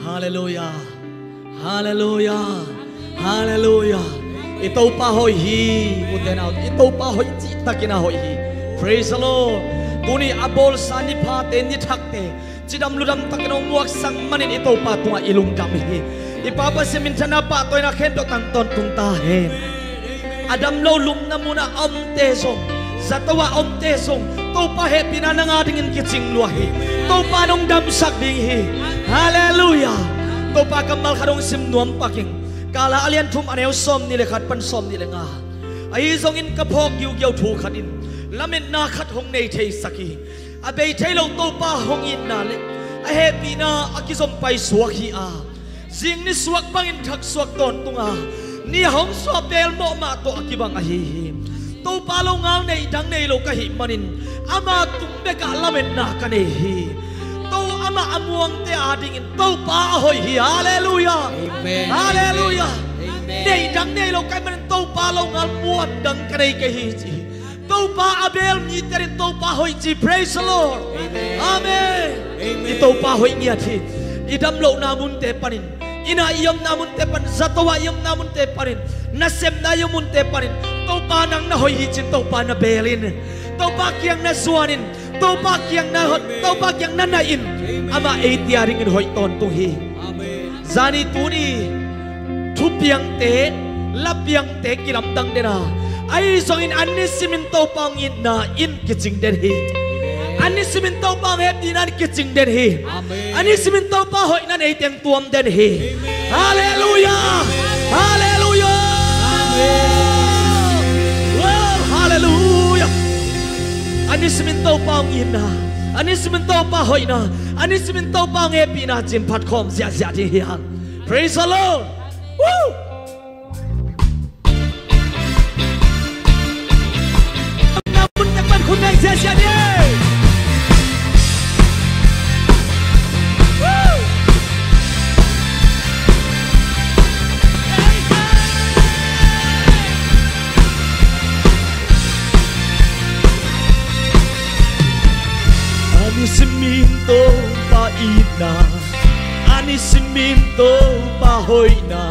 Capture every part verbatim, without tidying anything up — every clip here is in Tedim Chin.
Halleluiah. Halleluiah. Halleluiah. I Topa hoih hi. Ute nau, i Topa hoih, cihtakin a hoih hi. Praise the Lord. Tuni a bawlsa ni phate, ni thakte, cidam ludam takin hong muaksak manin i Topa tungah i lungdam hi. I Pa Pasian minthanna, pahtawina khempeuh tang tawntung ta hen. A dam lo lupna munah a omte zong, zato-ah a omte zong, Topa hehpihna nang a dingin kicing lua hi. Topa nong damsak ding hi. Halleluiah. Topa kammal khat hong sim nuam pak ing. Kala a lian thum, a neu sawmnih le khat pan sawmnih le nga. Ahi zongin ka phawk giugiau thu khat in lametna khat hong nei theisak hi. A bei thei lo Topa hong itna le a hehpihna a kizom paisuak hi a, zing nisuak bangin thaksuak tawntung a, ni a hong suah pelmawh mah tawh a kibang ahi hi. Topa longal, neih dang nei lo ka hih manin ama tung bekah lametna ka nei hi. To amah a muangte a dingin Topa a hoih hi. Halleluiah. Amen. Halleluiah. Amen. Neih dang nei lo ka hih manin Topa longal muan dang ka nei kei hi, ci hi. Topa a beel mite in Topa hoih ci. Praise the Lord. Amen. Amen. Amen. I Topa hoih ngiat hi. I dam lohna munte panin, inn ah i omna munte pan, zato-ah i omna munte panin, nasemna i om munte panin, Topa nang na hoih hi ci-in Topa na beel in, Topa kiang na zuan in, Topa kiang na hot, Topa kiang na naih in, amah eite a dingin hoih tawntung hi. Amen. Zani tuni thupiangte, lapiangte kilamdang den a, ahi zongin a nisimin Topa hong itna in kicing den hi. A nisimin Topa hong hehpihna in kicing den hi. Amen. A nisimin Topa hoihna in ei teng tuam den hi. Amen. Halleluiah. Halleluiah. Amen. Wow, halleluiah. A nisimin Topa hong itna, a nisimin Topa hoihna, a nisimin Topa hong hehpihna ci-in phatkhawm ziahziah ding hi hang. Praise the Lord. Woo! Na mun tek pan khut beng ziahziah ding. Woo! A nisimin Topa itna, a nisimin Topa hoihna,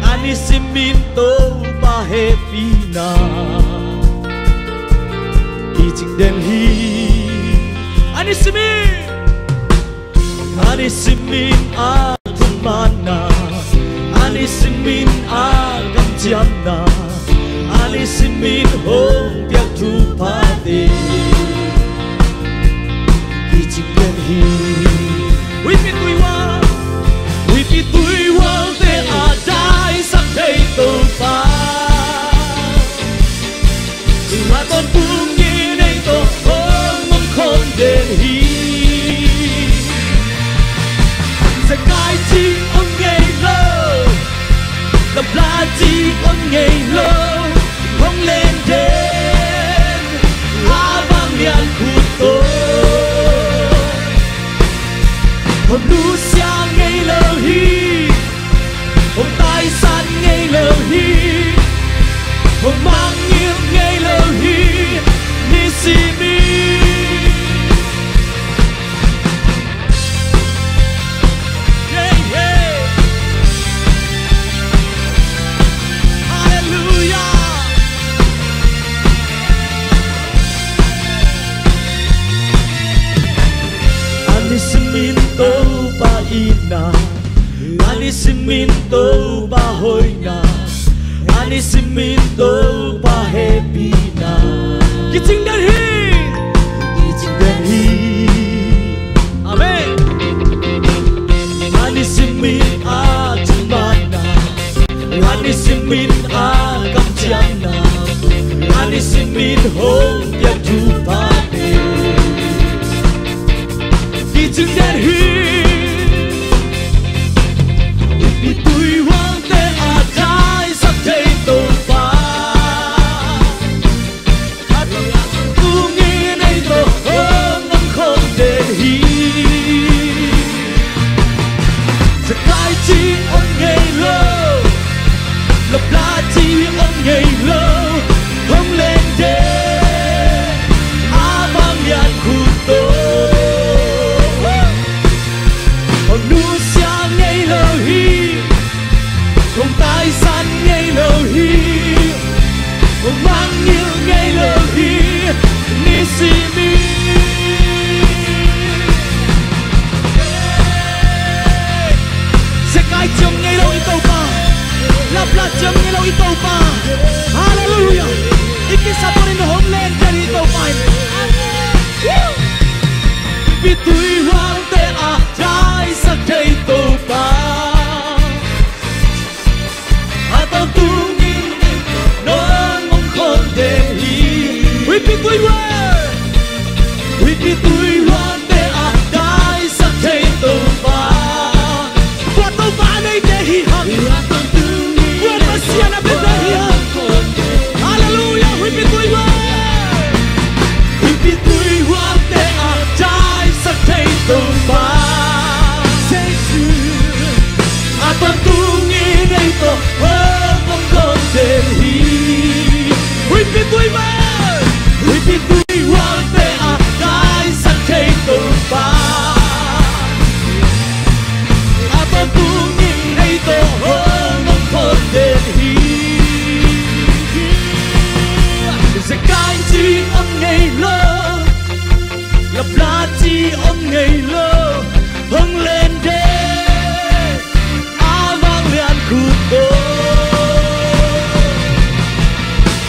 a nisimin Topa hehpihna kicing den hi. A nisimin, a nisimin a thumanna, a nisimin a kamciamna, a nisimin hong piak thuphate kicing den hi. Huipi tuihual, huipi tuihualte a daisak thei Topa, a tawntung in ei tawh hong om khawm den hi. Zekai cih om ngei lo, tabla cih om ngei lo, hong len den a vanglian khut tawh. Hong nusia ngei lo hi, hong taisan ngei lo hi, hong mangngilh ngei lo hi, nisimin. Hey, hey. Halleluiah. A nisimin Topa itna, a nisimin Topa hoihna, a nisimin Topa hehpihna kicing den hi. Kicing den hi. Amen. A nisimin a thumanna, a nisimin a kamciamna, a nisimin hong piak thuphate kicing den hi. Huipi tuihualte a daisak thei Topa, a tawntung in ei tawh hong om khawm den hi. Zekai cih om ngei lo, tabla cih om ngei lo, hong len den a vanglian khut tawh.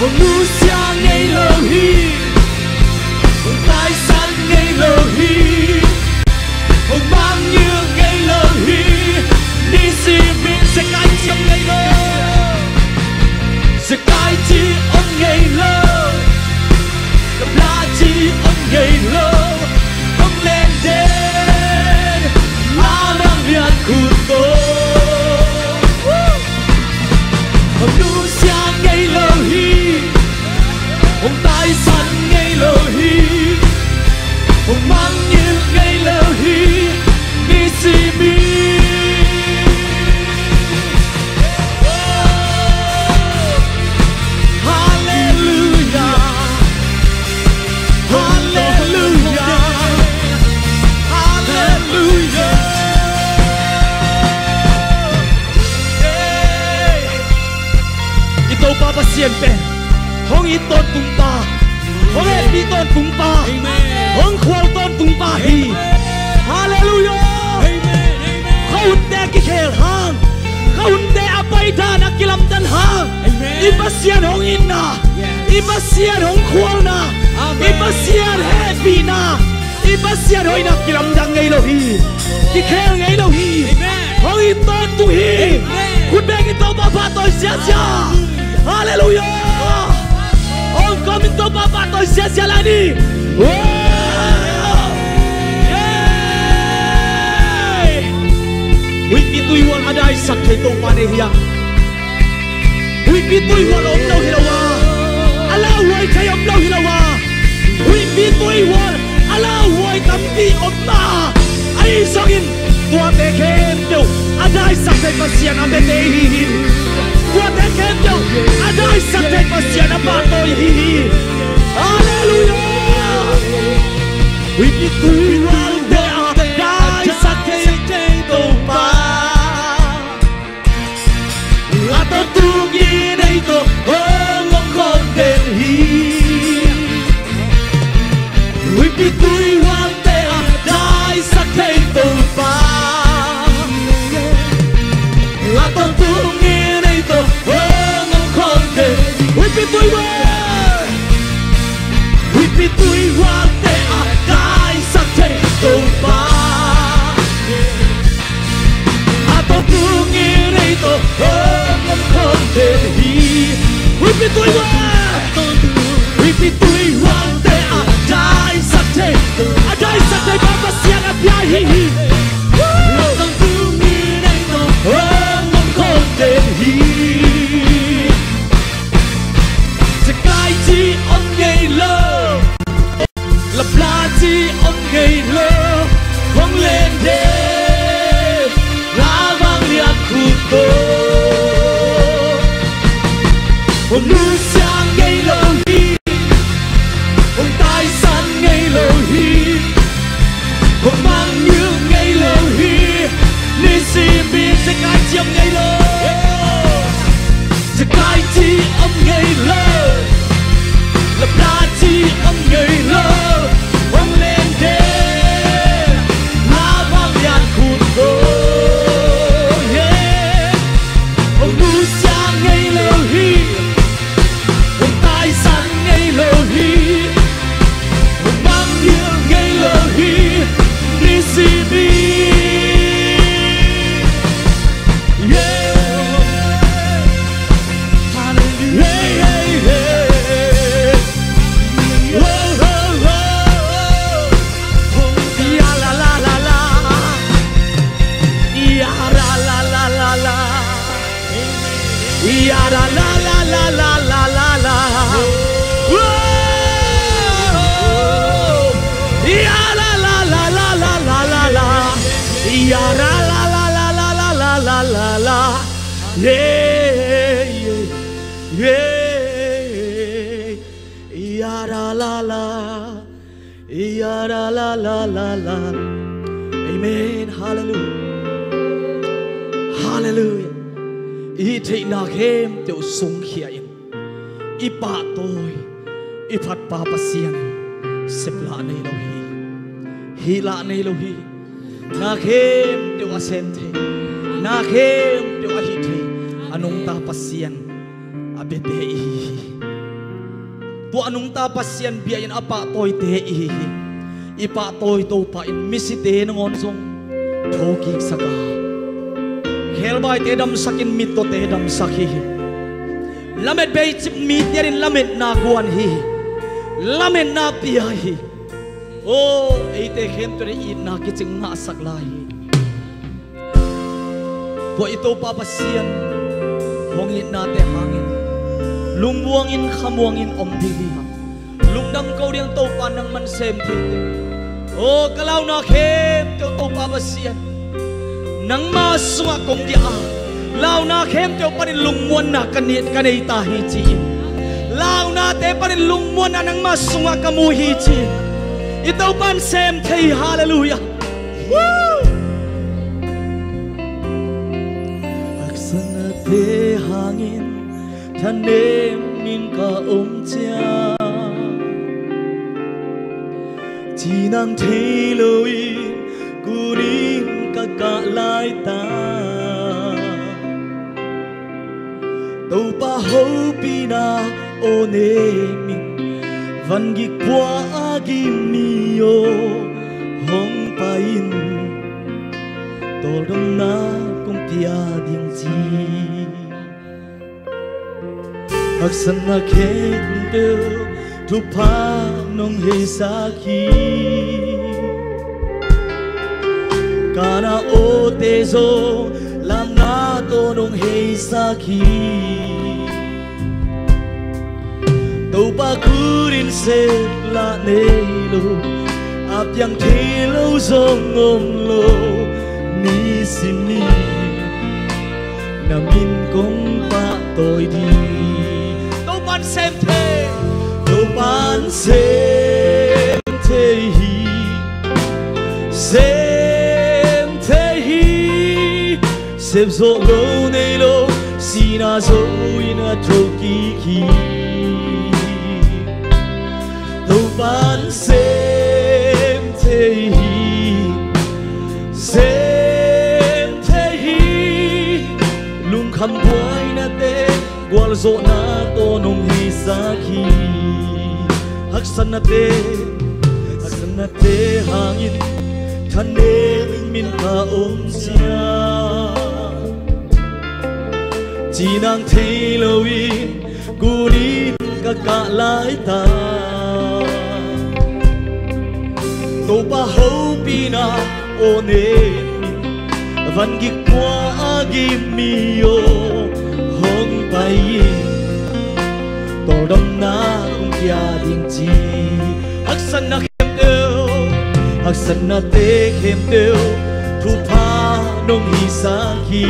Hong nusia ngei lo hi. Hong taisan ngei lo hi. Hong mangngilh ngei lo hi. Nisimin siakai ci om ngei lo. Siakai ci om ngei lo. Kapla ci om ngei lo. Hong len den. Lamang lian khut ko. Hong nusia ngei lo hi. Hong taisan ngei lo hi. Hong mangngilh ngei lo hi. Nisimin. Halleluia. Halleluia. Halleluia. I Topa Pasian pen hong it tawntung pa, hong hehpih tawntung pa, amen, hong khual tawntung pa hi. Amen. Halleluia. Amen. Amen. Khuahunte kikhel hang, khuahunte a paidan a kilamdan hang, amen, i Pasian hong itna, yes, i Pasian hong khualna, amen, i Pasian hehpihna, i Pasian hoihna kilamdang ngei lo hi. Kikhel ngei lo hi. Amen. Hong it tawntung hi. Amen. Khut beng in Topa pahtawi ziazia. Halleluia. Hong kawm in Topa pahtawi ziazia lai ni. Wow. Yay. Huihpi tuihual a daisak thei Topa nei hi a. Huihpi tuihual om lo hi lo a, a lauhuai thei om lo hi lo a. Huihpi tuihual a lauhuai tampi om mah a, ahi zongin tuate khempeuh a daisak thei Pasian a biate ihi hi. Tuate khempeuh a daisak thei Pasian a pahtawi ihi hi. Halleluia. Huihpi tuihualte a daisak thei Topa a tawntung in ei tawh hong om khawm den hi. Huihpi tuihualte a daisak thei Topa a tawntung in ei tawh hong om khawm den. Huihpi tuihual, huihpi tuihualte a daisak thei Topa a tawntung in ei tawh hong om khawm den hi. Huihpi tuihual, huihpi tuihualte a daisak thei, a daisak thei pa Pasian a pia hi hi. A tawntung in ei tawh hong om khawm den hi. Siakai ci om ngei lo, lapla ci om ngei lo, hong len den, lamang lian khut ko. Hong nusia ngei lo hi, hong taisan ngei lo hi, hong mangngilh ngei lo hi. Nisimin siakai ci om ngei lo. Siakai ci om ngei lo, lapla ci om ngei lo, hong len den, lamang lian khut ko. Yeah. Hong nusia ngei lo hi, hong taisan ngei lo hi, hong mangngilh ngei lo hi. Nisimin. Yeah. Hallelujah. Hey, hey, hey. Whoa, whoa, whoa. Ya la la la la. Ya la la la la la. Ya la la la la la la la. Whoa. Ya la la la la la la la la. Ya la la la la la la la la la. Yeah, yeah, yeah. Ya la la la. Ya la la la la la. Amen. Hallelujah. Hallelujah. I theihna khempeuh sungkhia in, i pahtawi, i phatpa Pasian seplah nei lo hi. Hih lah nei lo hi. Na khempeuh a sem thei, na khempeuh a hih thei, a nungta Pasian a biate ihi hi. Tua a nungta Pasian bia in a pahtawite i hi hi. I pahtawi Topa in misite nangawn zong thokiksak a, khebaite damsakin mittawte damsak hi hi. Lamet beicip mite adingin lametna guan hi hi. Lametna pia hi. Aw, eite khempeuh in itna kicing ngahsak lai hi. Tua i Topa Pasian hong itnate hangin lungmuangin khamuangin om ding hi hang. Lungdam ko ding, Topa nangman sem thei ding. Aw, ka launa khempeuh Topa Pasian, nangma sungah kong dia a, launa khempeuh panin lungmuanna ka nei, ka nei ta hi ci-in, launate panin lungmuanna nangma sungah ka mu hi ci-in i Topa in sem thei hi. Halleluiah. Haksatnate hangin thanemin ka om ciang, cinang thei loin kunin ka kah laitak, Topa hopihna aw nemin, vangik pua a gim mi aw hong pai-in, tawldamna kong pia ding ci. Haksatna khempeuh thupha nong heisak hi. Kana awte zong lamna tawh nong heisak hi. Topa khut in sep lah nei lo, a piang thei lo zong om lo. Nisim ni na min kong pahtawi ding. Topa in sem thei, Topa in sem thei hi, sem thei hi. Sep zawh lo nei lo, sihna zo-in a thokik hi. Topa in sem thei hi, sem thei hi. Lungkham buainate gualzawhna tawh nong heisak hi. Haksatnate, haksatnate hangin thanemin ka om ciang, cinang thei loin kunin ka kah laitak, Topa hopihna aw nemin, vangik pua a gim mi aw hong pai-in, tawldamna kong pia ding ci. Haksatna khempeuh, haksatnate khempeuh thupha nong heisak hi.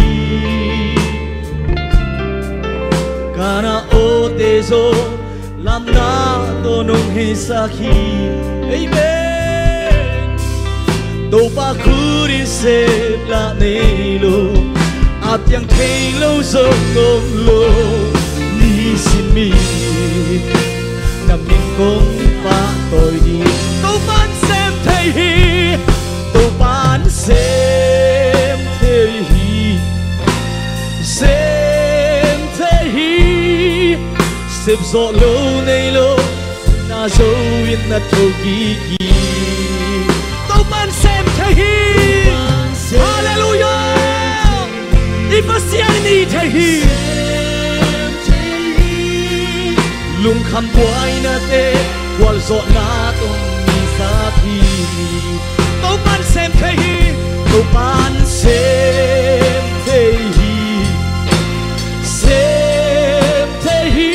Kana awte zong lamna tawh nong heisak hi. Amen. Topa khut in sep lah nei lo, a piang thei lo zong om lo. Nisim ni na min kong pahtawi ding. Topa in sem thei hi, Topa in sem thei hi, sem thei hi. Sep zawh lo nei lo, na zo-in na thokik hi. Topa in sem thei hi. Halleluiah. I Pasian in it thei hi. Lungkham buainate gualzawhna tawh nong heisak hi. Topa in sem thei hi. Topa in sem thei hi, sem thei hi.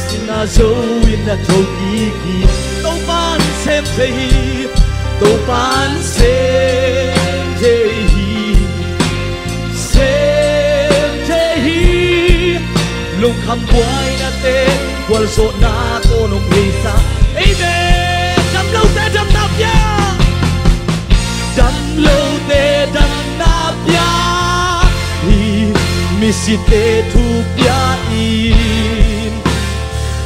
Sihna zo-in a thokik hi. Topa in sem thei hi, Topa in sem thei hi, sem thei hi. Lungkham buainate gualzawhna tawh nong heisak. Amen. Damlote damna pia, damlote damna pia hi. Misite thu pia-in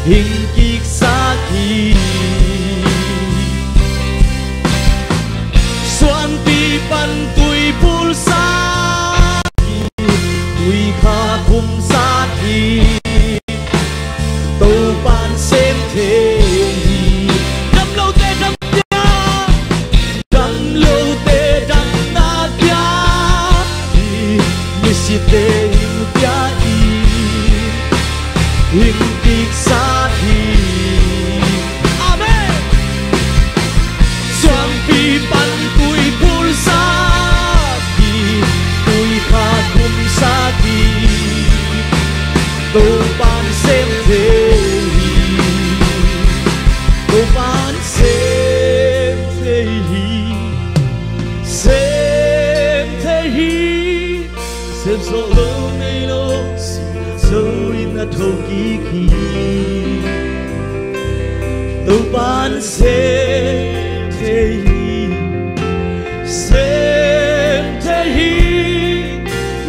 hing kiksak hi. Suanpi pan tui pulsak hi, tui kha khumsak hi. Hing kik zat hi. Amen. Suangpi pan tui pul zat hi. Tui kha kum zat hi. Topa'n sem thei hi. Topa'n sem thei hi. Sem thei hi. Sem zawh lo nei lo, sihna zo in a thokik hi. Topa'n sem thei hi, sem thei hi.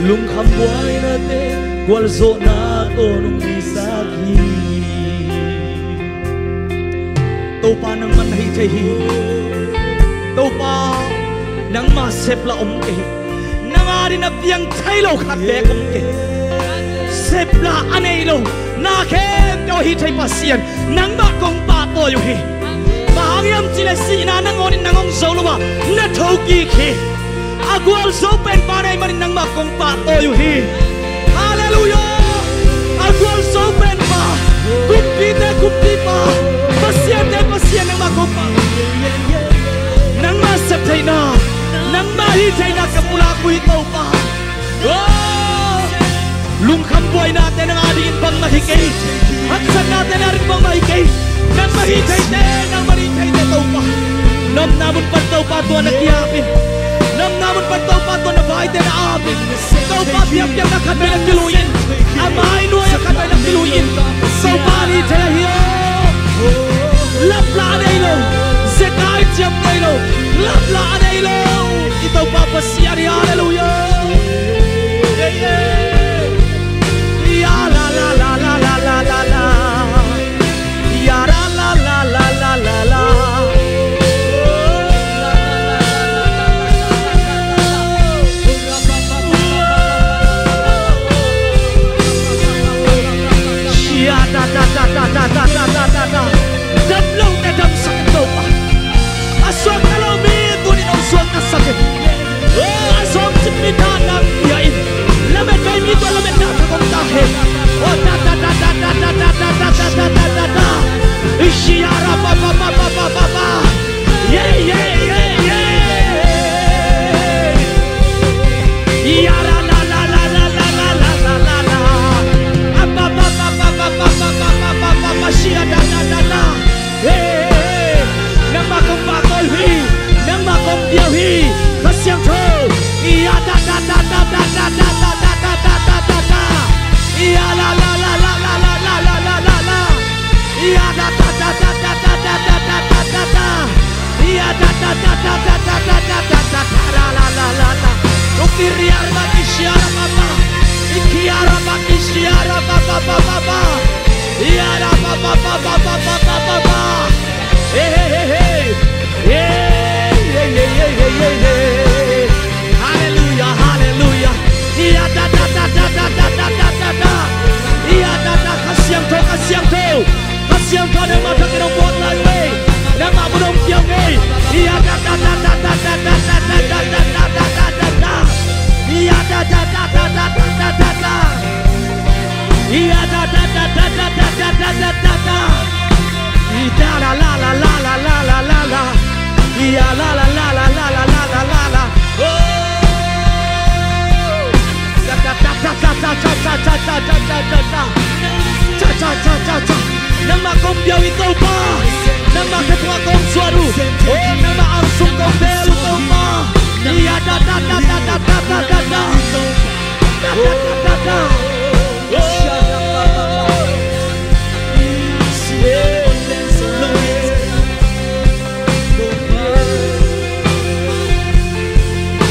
Lungkham buainate, gualzawhna tawh nong pisak hi. Topa nangman na hih thei hi. Topa, nangma sepla om kei hi. Nang adingin a piang thei lo khat beek om kei hi. Sepla a nei lo na khempeuh a hih thei Pasian, nangmah kong pahtawi uh hi. Bang hang hiam cih leh sihna nangawn in nang hong zo lo a, na thokik hi. A gualzo penpa na hih manin nangmah kong pahtawi uh hi. Halleluiah. A gualzo penpa, kumpite kumpipa, pasiante Pasian nangmah kong pah. Nangmah sep theihna, nangmah hih theihna ka pulak uh hi Topa. Oh! Lungkham buainate nang adingin bangmah hi kei. Haksatnate nang adingin bangmah hi kei. Nangmah hih theite, nangmah hih theite Topa. Na omna mun pan Topa tua na ki-ap in. Na omna mun pan Topa tua na vaite na ap in. Topa biakpiakna khat vei na kilui in. A mai nuai a khat vei na kilui in. Topa hih thei hi aw. Lapla a nei lo, zekai ciam nei lo, lapla a nei lo i Topa Pasian hi. Halleluiah. Yeah, yeah. Ya la la la. Ya la la la. Sia da da da da da da da da da da. Dam lo na damsak in Topa. A suakta lo mi tuni in hong suakta sak in. Oh, a sawm cip mi ta nang pia in. Lamet vei mi tua lametna thak hong ta hen. Oh, da da da da da da da da da da da da da. Sia ra ba ba ba ba ba ba ba. Yeah, yeah, yeah, yeah. Ya ra la la la la la la la la la. Aba ba ba ba ba ba ba ba ba ba ba ba. Sia da da da da. Hey, nangmah kong pahtawi uh hi. Nangmah kong bia uh hi. Kha Siangtho. Ya da da da da da da da da da da da da da da. Ya la la la la la la la la la la la. Ya da da da da da da da da da da da da da. Ya da da da da da da da da da da da da la la la la la. Ukiriara ba kisiara ba ba. Ikiara ba kisiara ba ba ba ba ba. Iara ba ba ba ba ba ba ba ba ba. Hey, hey, hey, hey. Hey, hey, hey, hey, hey, hey, hey. Halleluiah, halleluiah. Ia da da da da da da da da da da. Ia da da, Kha Siangtho, Kha Siangtho. Kha Siangtho nangmah thakin hong buak lai uh ei. Nangmah mun hong pia uh ei. Ia da da da da da da da da da da da da da da da. Ia da da da da da da da da da. Ia da da da da da da da da da da da. Ia da la la la la la la la la. Ia la la la la la la la la la la. Oh. Ia da da da da da da da da da da da da. Cha cha cha cha cha. Nangmah kong bia uh hi Topa. Nangmah khe tungah kong suan uh. Oh, nangmah ang sung kong bel uh Topa. Ia da da da da da da da da da. Da da da da da. Oh.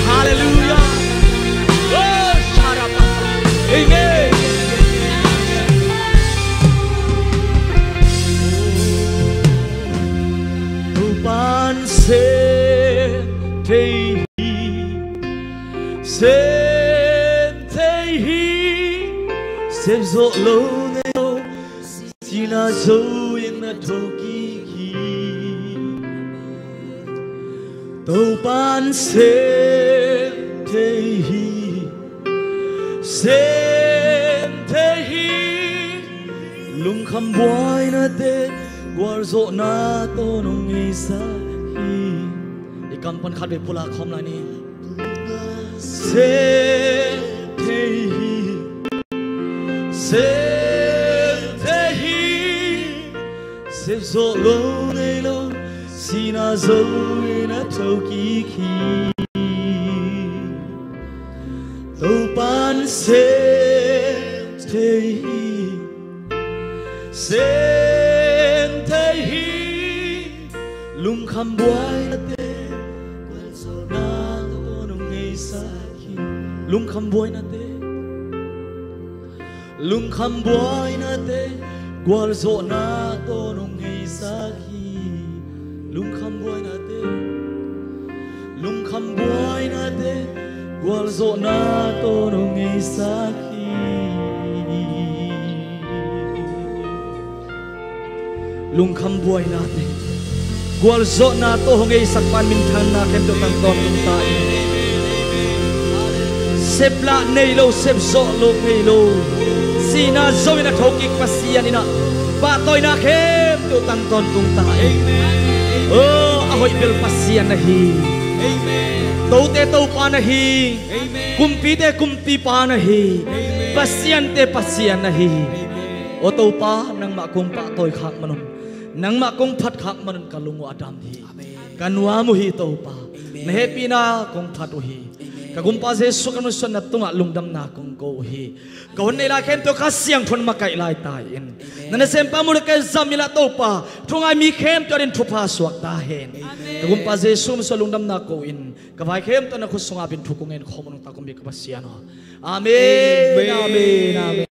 Halleluiah. Oh, sharaba. Amen. Topa'n sem thei hi, sem thei hi, sem zawh lo nei lo, sihna zo in a thokik hi. Topa'n sem thei hi, sem thei hi, Kham buainate gualzawhna tawh nong ngeisa hi. I kam pan khat vei pulak khawm lai ni. Sem thei hi, sem thei hi. Sem zawh lo nei lo, sihna zo in a thokik hi. Topa'n sem thei hi, sem thei hi. Lungkham buainate gualzawhna tawh nong ngeisa hi. Lungkham buainate, lungkham buainate gualzawhna tawh nong ngeisa hi. Lungkham buainate, lungkham buainate gualzawhna tawh nong ngeisa hi. Lungkham buainate gualzawhna tawh hong ngeisak pa'n minthanna khempeuh tang tawntung ta in. Sem lah nei lo, sem zawh lo nei lo, sihna zo in a thokik Pasian in ah pahtawina khempeuh tang tawntung ta in. Oh, a hoih bel Pasian na hi. Tote Topa na hi. Kumpite Kumpipa na hi. Pasiante Pasian na hi. Aw Topa, nangmah kong pahtawi khak manun, nangmah kong phat khak manun ka lung uh a dam hi. Ka nuam uh hi Topa. Na hehpihna kong phat uh hi. Ka Gumpa Jesu ka nunsuanna tungah lungdamna kong ko uh hi. Ka hun nei lai khempeuh Kha Siangtho in makaih lai ta in. Na nasempa mu le kei zam in ah Topa, thu ngai mi khempeuh adingin thupha suak ta hen. Ka Gumpa Jesu min suang lungdamna ko in, ka vai khempeuh na khut sungah pen thu kong ngen khawm uh nong ta kong biak ka Pasian aw. Amen. Amen. Amen.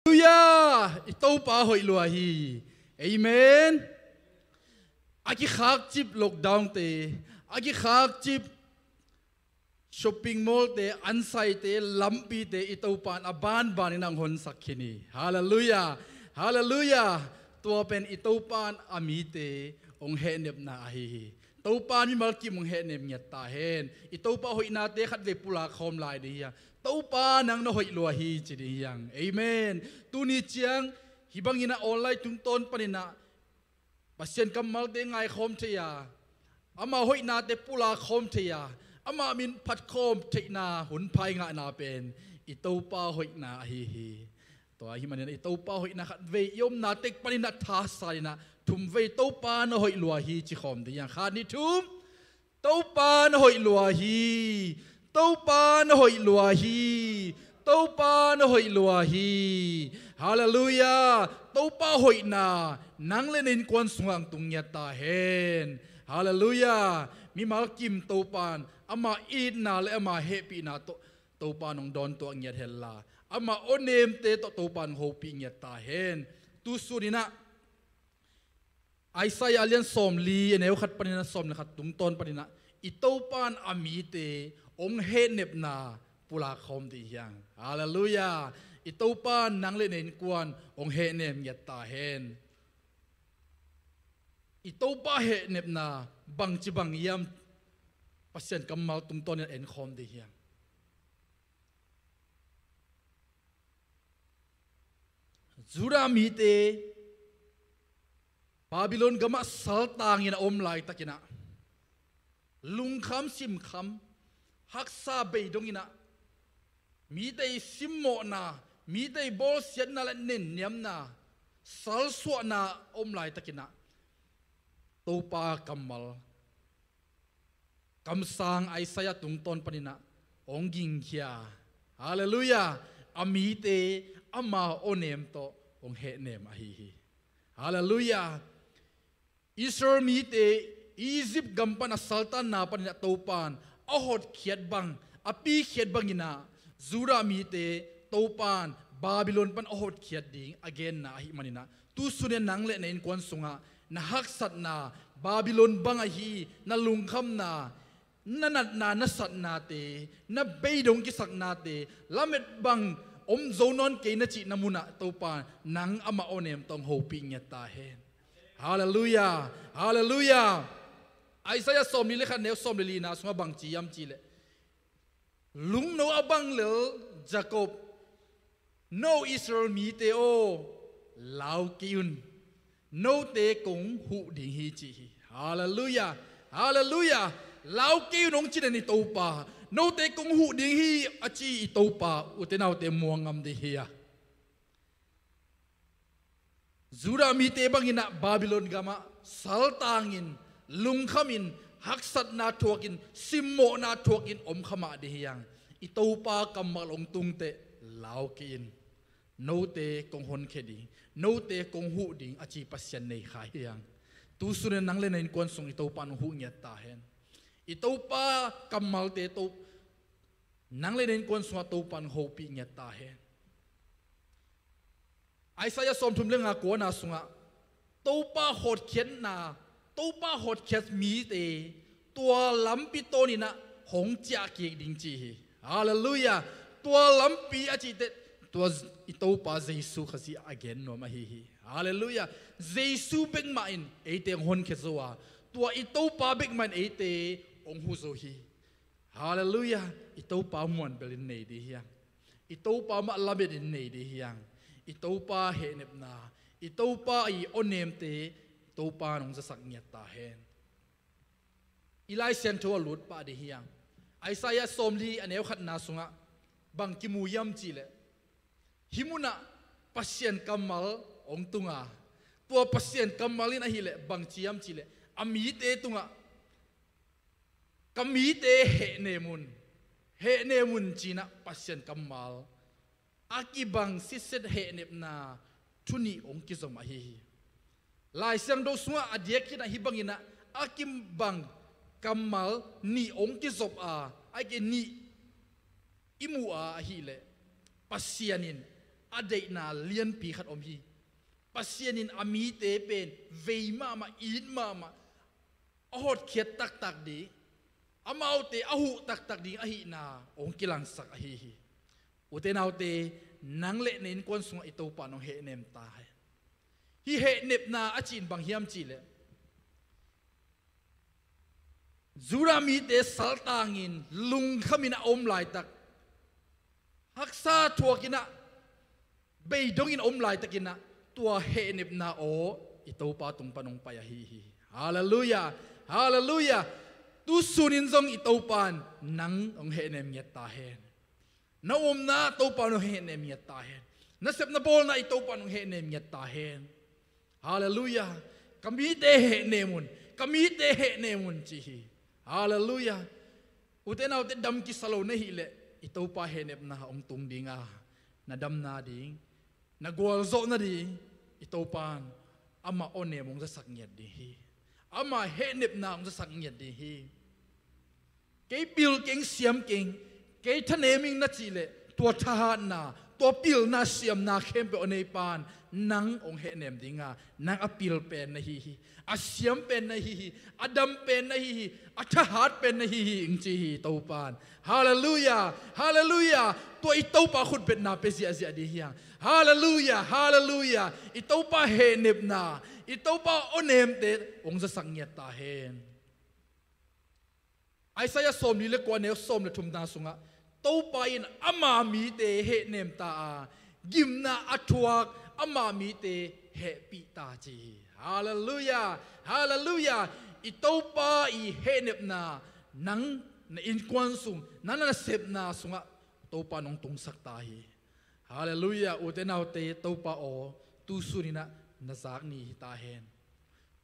Halleluia! I Topa hoih lua hi. Amen. A kikhakcip lockdown te, a kikhakcip shopping mall te, ansaite, lampite i Topa in a banbanin hong honsak khin hi. Halleluia. Halleluia. Tua pen i Topa in a mite hong hehnepna ahi hi. Topa in mimal kim hong hehnem ngiat ta hen. I Topa hoihnate khatvei pulak khawm lai ding hi hang. Topa nang na hoih lua hi ci ding hi hang. Amen. Tuni ciang hih bangin a online tungtawn panin ah Pasian kammalte ngaikhawm thei a, ama hoihnate pulak khawm thei a, ama min phatkhawm theihna hun pha i ngahna pen i Topa hoihna ahi hi. Tua ahih manin i Topa hoihna khatvei i omna tek panin ah thasan in ah thumvei Topa na hoih lua hi ci khawm ding hi hang. Khat, nih, thum. Topa na hoih lua hi. Topa na hoih lua hi. Topa na hoih lua hi. Halleluia. Topa hoihna nang le na innkuan sungah hong tung ngiat ta hen. Halleluia. Mimal kim Topa in ama itna le ama hehpihna tawh Topa in hong dawntuah ngiat henla, ama awnemte tawh Topa in hong hopih ngiat ta hen. Tu sun in ah Isaiah a lian sawmli, a neu khat panin a sawm le khat tungtawn panin ah i Topa in a mite hong hehnepna pulak khawm ding hi hang. Halleluia. I Topa in nang le na innkuan hong hehnem ngiat ta hen. I Topa hehnepna bangci bang hiam? Pasian kammal tungtawn in en khawm ding hi hang. Judah mite Babylon gamah saltangin a om laitakin ah lungkham simkham, haksa bei dongin ah mite i simmawhna, mite i bawlsiatna le nenniamna, salsuahna a om laitakin ah Topa kammal, kamsang Isaiah tungtawn panin ah hong gingkhia. Halleluia. A mite ama awnem tawh hong hehnem ahi hi. Halleluia. Israel mite Egypt gam pan a saltanna panin ah Topa in a hotkhiat bang, a pikhiat bangin ah Judah mite Topa in Babylon pan a hotkhiat ding a genna ahih manin ah tu sun in nang le na innkuan sungah na haksatna, Babylon bang ahi na lungkhamna, na natna, na satnate, na beidong kisaknate, lamet bang om zo nawn kei na cihna munah Topa nang amah awnem tawh hong hopih ngiat ta hen. Halleluiah. Halleluiah. Isaiah sawmli le khat neu sawm le lina sungah bang ci hiam cihleh, lungno a bang lel Jacob, no Israel mite aw, lau kei un. Note kong huh ding hi ci hi. Halleluiah. Halleluiah. Lau kei un hong cih den i Topa. Note kong huh ding hi a ci i Topa, ute naute, muang ngam ding hi a. Judah mite banginah Babylon gamah saltangin, lungkhamin, haksatna thuakin, simmawhna thuakin om kha mah ding hi hang. I Topa kammal hong tungteh lau kei in. Note kong honkhia ding, note kong huh ding a ci Pasian nei kha hi hang. Tusunin nang le na innkuan sung i Topa in hong huh ngiat ta hen. I Topa kammalte to, nang le na innkuan sungah Topa in hong hopih ngiat ta hen. Isaiah sawmthum le nga kuana sungah Topa hotkhiatna, Topa hotkhiat mite tua lampi tawninah hong ciah kik ding ci hi. Halleluiah. Tua lampi a cihteh tua i Topa Jesu Khazih a gen nuam ahi hi. Halleluiah. Jesu bek mah in eite hong honkhia zo a, tua i Topa bek mah in eite hong huh zo hi. Halleluiah. I Topa muanbelin nei ding hi hang. I Topa mah lametin nei ding hi hang. I Topa hehnepna, i Topa i awnemte Topa in hong zasak ngiat ta hen. I Lai Siangtho a lut pah ding hi hang. Isaiah sawmli a neu khatna sungah bang kimu hiam cihleh, hih munah Pasian kammal hong tunga, tua Pasian kammal in ahileh bang ci hiam cihleh, a mite tungah, ka mite hehnem un, hehnem un cinah Pasian kammal a kibang sitset hehnepna thu nih hong kizom ahi hi. Lai Siangtho sungah a diak khinah hih banginah a kibang kammal nih hong kizop a, a kei nih i muh a ahileh, Pasian in a deihna lianpi khat om hi. Pasian in a mite pen vei mahmah, it mahmah, a hotkhiat taktak ding, amaute a huh taktak ding ahihna hong kilangsak ahi hi. Ute naute, nang le na innkuan sungah i Topa in hong hehnem ta hen. Hih hehnepna a cih in bang hiam cihleh, Judah mite saltangin lungkhamin a om laitak, haksa thuakinah beidongin a om laitakinah tua hehnepna aw i Topa tung pan hong pai ahi hi. Halleluiah. Halleluiah. Tusunin zong i Topa in nang hong hehnem ngiat ta hen. Na omna Topa in hong hehnem ngiat ta hen. Na sepna bawlna i Topa in hong hehnem ngiat ta hen. Halleluiah. Ka mite hehnem un, ka mite hehnem un ci hi. Halleluiah. Ute naute, dam kisa lo na hileh i Topa hehnepna hong tung dinga, na damna ding, na gualzawhna ding i Topa in amah awnem hong zasak ngiat ding hi. Amah hehnepna hong zasak ngiat ding hi. Kei pil keng, siam keng, kei thanem ing na cihleh, tua thahatna, tua pilna, siamna khempeuh a neipa in nang hong hehnem dinga, nang a pil pen na hi hi, a siam pen na hi hi, a dam pen na hi hi, a thahat pen na hi hi, ing ci hi Topa in. Halleluiah. Halleluiah. Tua i Topa khutbetna pia ziahziah ding hi hang. Halleluiah. Halleluiah. I Topa hehnepna, i Topa awnemte hong zasak ngiat ta hen. Isaiah sawmli le kua neu sawm le thumna sungah Topa in ama mite hehnem ta a, gimna a thuak ama mite hehpih ta ci hi. Halleluiah. Halleluiah. I Topa i hehnepna nang na innkuan sung, nang na nasepna sungah Topa in hong tungsak ta hi. Halleluiah. Ute naute, Topa aw, tusuninah na zak ni hi ta hen.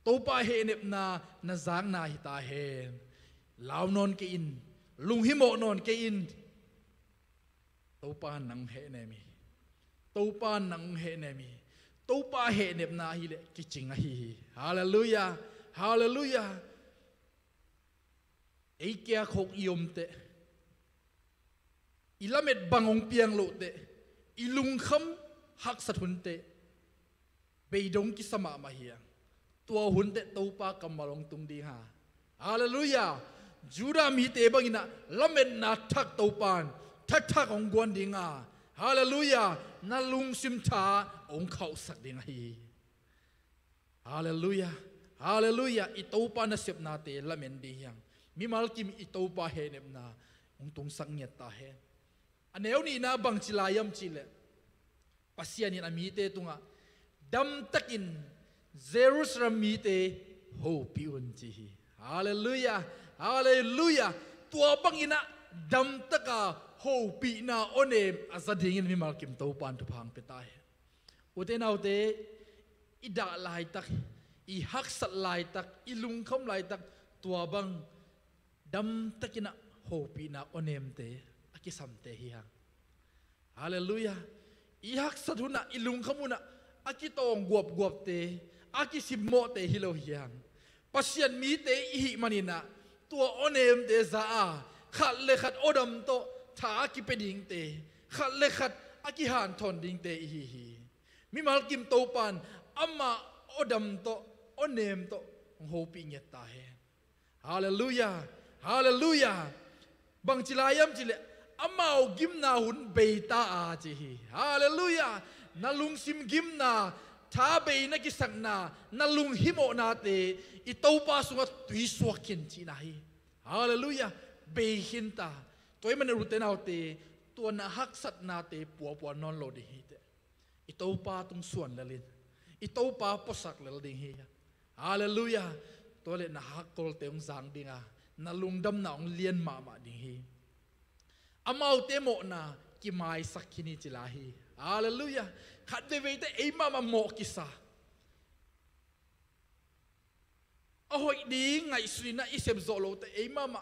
Topa hehnepna na zakna hi ta hen. Lau nawn kei in, lunghimawh nawn kei in. Topa in nang hehnem hi. Topa in nang hehnem hi. Topa hehnepna ahileh kicing ahi hi. Halleluiah. Halleluiah. Ei kiakhawk i omteh, i lamet bang hong piang lohteh, i lungkham haksat hunteh, beidong kisa mahmah hi hang. tua hun teh Topa kammal hong tung ding a. Halleluiah. Judah mite bangin ah lametna thak Topa in thathak hong guan ding a. Halleluiah. Na lungsim tha hong khauhsak ding ahi hi. Halleluiah. Halleluiah. I Topa nasepnate lamen ding hi hang. Mimal kim i Topa hehnepna hong tungsak ngiat ta hen. A neu nihna bangci lai hiam cih leh, Pasian in a mite tungah, damtakin Jerusalem mite hopih un, ci hi. Halleluiah. Halleluiah. Tua bangin ah damtaka hopihna awnem a za dingin mimal kim Topa in thupha hong pia ta hen. Ute naute, i dah laitak, i haksat laitak, i lungkham laitak, tua bang damtakin ah hopihna awnemte a kisamte hi hang. Halleluiah. I haksat hunah, i lungkham hunah a kitawng guapguapte, a kisimmawhte hi lo hi hang. Pasian mite i hih manin ah tua awnemte za a, khat le khat awdam tawh tha a kipia dingte, khat le khat a kihanthawn dingte i hi hi. Mimal kim Topa in amah awdam tawh, awnem tawh hong hopih ngiat ta hen. Halleluiah. Halleluiah. Bangci lai hiam cih leh, amau gimna hun bei ta a, ci hi. Halleluiah. Na lungsim gimna, tha bei na kisakna, na lunghimawhnate i Topa sungah tuisuak khin cihna hi. Halleluiah. Bei khin ta. Tua ahih manin ute naute, tua na haksatnate puapua nawn lo ding hi teh. I Topa tung suan lel in, i Topa puasak lel ding hi. Halleluiah. Tua leh na hakkolte hong zang ding a, na lungdamna hong lian mahmah ding hi. Amaute mawhna kimaisak khin hi, ci lai hi. Halleluiah. Khat veivei teh ei mahmah mawh kisa, a hoih ding ngaihsun in ah i sep zawh loh teh ei mahmah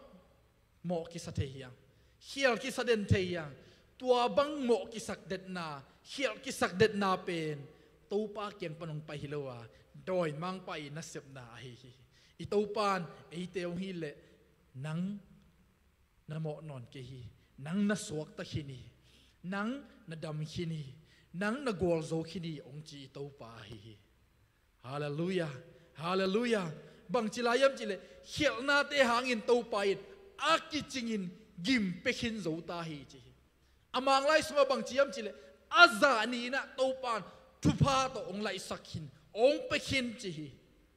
mawh kisa thei hi hang. Khial kisa den thei hi hang. Tua bang mawh kisak detna, khial kisak detna pen Topa kiang pan hong pai hi lo a, dawimangpa i nasepna ahi hi. I Topa in eite hong hih leh, nang na mawh nawn kei hi, nang na suakta khin hi, nang na dam khin hi, nang na gualzo khin hi, hong ci i Topa ahi hi. Halleluiah. Halleluiah. Bangci lai hiam cih leh, khialhnate hangin Topa in a kicingin gim pia khin zo ta hi, ci hi. A Manglai sungah bangci hiam cih leh, a zah nih in ah Topa in thupha tawh hong laihsak khin, hong pia khin, ci hi.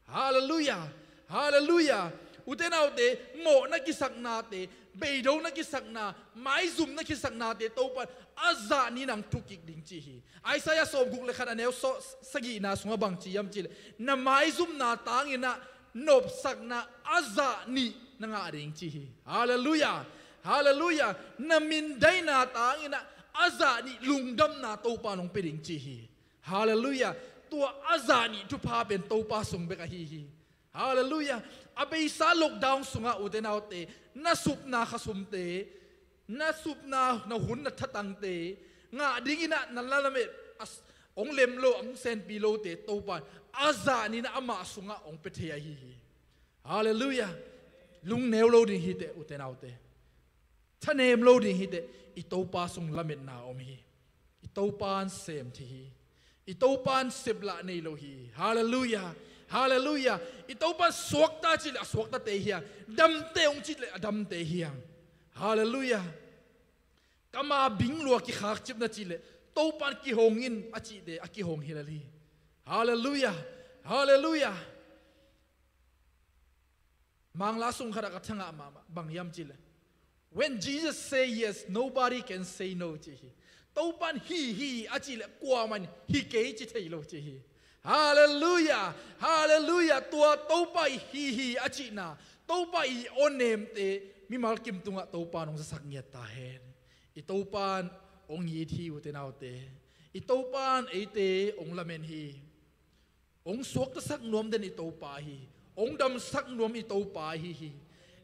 Halleluiah. Halleluiah. Ute naute, mawhna kisaknate, beidona kisakna, maizumna kisaknate Topa in a zah nih in hong thuk kik ding, ci hi. Isaiah sawmguk le khat, a neu saw-, sagihna sungah bangci hiam cih leh, na maizumna tangin ah nopsakna a zah nih na ngah ding, ci hi. Halleluiah. Halleluiah. Na mindaina tangin ah a zah nih lungdamna Topa in hong pia ding, ci hi. Halleluiah. Tua a zah nih thupha pen Topa sung bek ahi hi. Halleluiah. A beisa lockdown sungah, ute naute, na supna khasumte, na supna, na hun, na thatangte ngah dingin ah na lamet, a s-, hong lem lo, hong senpi lote Topa in a zah nih in ah amah sungah hong pia thei ahi hi. Halleluiah. Lungneu lo ding hi teh, ute naute. Thanem lo ding hi teh, i Topa sung lametna om hi. I Topa in sem thei hi. I Topa in seplah nei lo hi. Halleluiah. Halleluiah. I Topa in suakta cih leh a suaktate hi hang. Damteh hong cih leh a damteh hi hang. Halleluiah. Ka ma bing lua kikhak cip na cih leh, Topa in kihong in a cihte a kihong hi lel hi. Halleluiah. Halleluiah. Mangla sung khat ah ka thangah mahmah, bang hiam cih leh, "When Jesus say yes, nobody can say no," ci hi. Topa in hi, hi a cih leh kuamah in hi kei ci thei lo, ci hi. Halleluiah. Halleluiah. Tua Topa i hi, hi a cihna, Topa i awnemte mimal kim tungah Topa in hong zasak ngiat ta hen. I Topa in hong it hi, ute naute. I Topa in eite hong lamen hi. Hong suaktasak nuam den i Topa ahi hi. Hong damsak nuam i Topa ahi hi.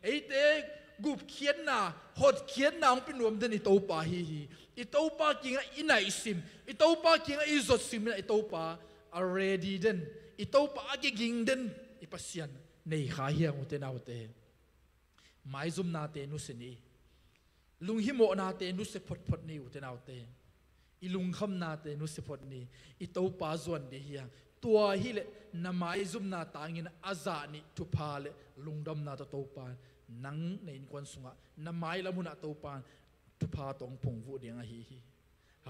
Eite gupkhiatna, hotkhiatna hong pia nuam den i Topa ahi hi. I Topa kiangah i naihsim, i Topa kiangah i zotsim in ah i Topa a ready den, i Topa a kiging den i Pasian nei kha hi hang, ute naute. Maizumnate nusia ni. Lunghimawhnate nusia photphot ni, ute naute. I lungkhamnate nusia phot ni. I Topa zuan ding hi hang. Tua hileh na maizumna tangin a zah nih thupha le lungdamna tawh Topa nang na innkuan sungah, na mailam hunah Topa thupha tawh hong phungvuh ding ahi hi.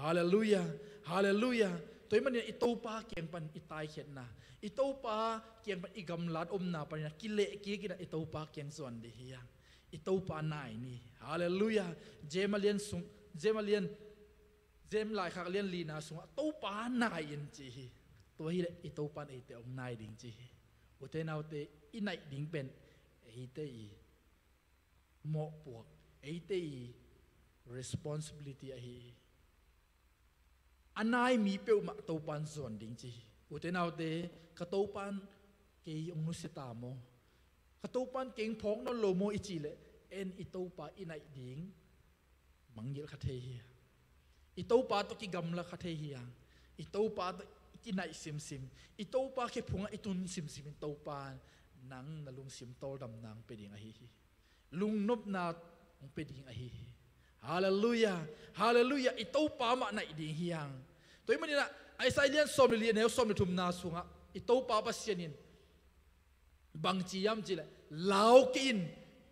Halleluiah. Halleluiah. Tua ahih manin i Topa kiang pan i taikhiatna, i Topa kiang pan i gamlat omna panin a kilehkik in a i Topa kiang zuan ding hi hang. I Topa nai ni. Halleluiah. James a lian sung, James a lian, James laikhak lian lina sungah Topa nai in ci hi. Tua hileh i Topa in eite hong nai ding ci hi. Ute naute, i naih ding pen eite i mawhpuak, eite i responsibility ahi hi. A nai mi peuhmah Topa in zuan ding ci hi. Ute naute, ka Topa in kei hong nusia ta maw? Ka Topa in kei hong phawk nawn lo maw i cih leh, en, i Topa i naih ding mangngilh kha thei hi. I Topa tawh kigamla kha thei hi hang. I Topa tawh i kinaih simsim, i Topa khe phungah i tun simsim in Topa in nang na lungsim tawldamna hong pia ding ahi hi. Lungnopna hong pia ding ahi hi. Halleluiah. Halleluiah. I Topa mah naih ding hi hang. Tua ahih manin a Isaiah lian sawm le li, a neu sawm le thumna sungah i Topa Pasian in bang ci hiam cih leh, lau kei in,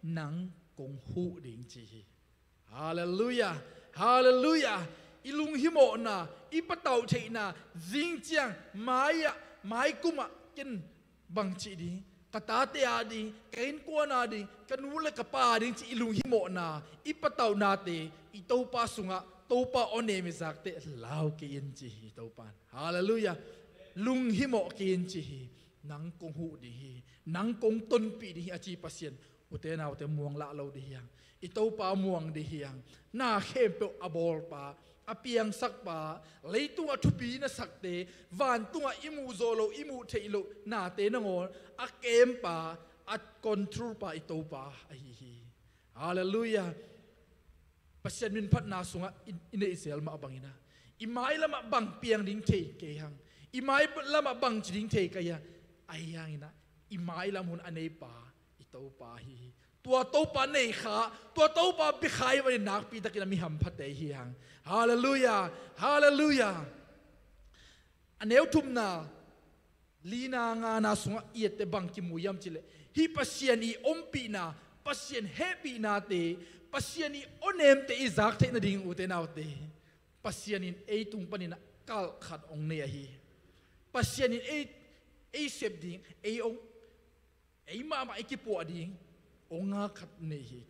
nang kong huh ding ci hi. Halleluiah. Halleluiah. I lunghimawhna, i patauh theihna, zing ciang mai-ah, maikum ah ken bang cih ding, ka tate a ding, ka innkuan a ding, ka nu le ka pa a ding cih i lunghimawhna, i patauhnate i Topa sungah, Topa awnem i zak teh lau kei in ci hi Topa in. Halleluiah. Lunghimawh kei in ci hi. Nang kong huh ding hi, nang kong tonpih ding hi a ci Pasian, ute naute, muang lah lo ding hi hang. I Topa muang ding hi hang. Na khempeuh a bawlpa, a piangsakpa, leitungah thupi na sakte, vantungah i muh zawh loh, i muh theih loh nate nangawn a kempa, a controlpa i Topa ahi hi. Halleluiah. Pasian minphatna sungah i, i neih zel mah bangin a, i mailamah bang piang ding thei kei hang, i mailamah bang ci ding thei kei hang. Ahi hangin a, i mailam hun a neipa i Topa ahi hi. Tua Topa nei kha, tua Topa bia kha ahih manin nakpi takin a mi hamphate hi hang. Halleluiah. Halleluiah. A neu thumna, lina ngana sungah i etteh bang kimu hiam cih leh, hih Pasian i ompihna, Pasian hehpihnate, Pasian i awnemte i zak theih nading, ute naute, Pasian in ei tung panin a kalh khat hong nei ahi hi. Pasian in ei, ei sep ding, ei hong, ei mahmah i kipuah ding hong ngak khat nei hi.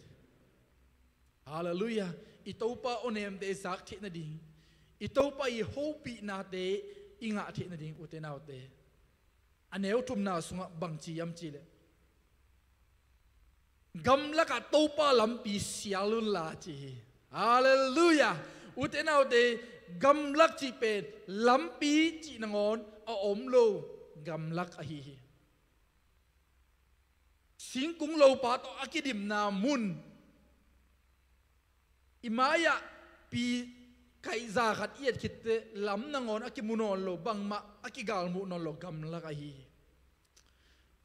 Halleluiah. I Topa awnemte i zak theih nading, i Topa i hopihnate i ngah theih nading, ute naute, a neu thumna sungah bang ci hiam cih leh, gamlakah Topa lampi sial unla ci hi. Halleluiah. Ute naute, gamlak cih pen lampi cih nangawn a om lo gamlak ahi hi. Singkung lopa tawh a kidimna mun, i mai-ah pi kaihza khat i et khitteh lam nangawn a kimu nawn lo, bangmah a kigalmuh nawn lo gamlak ahi hi.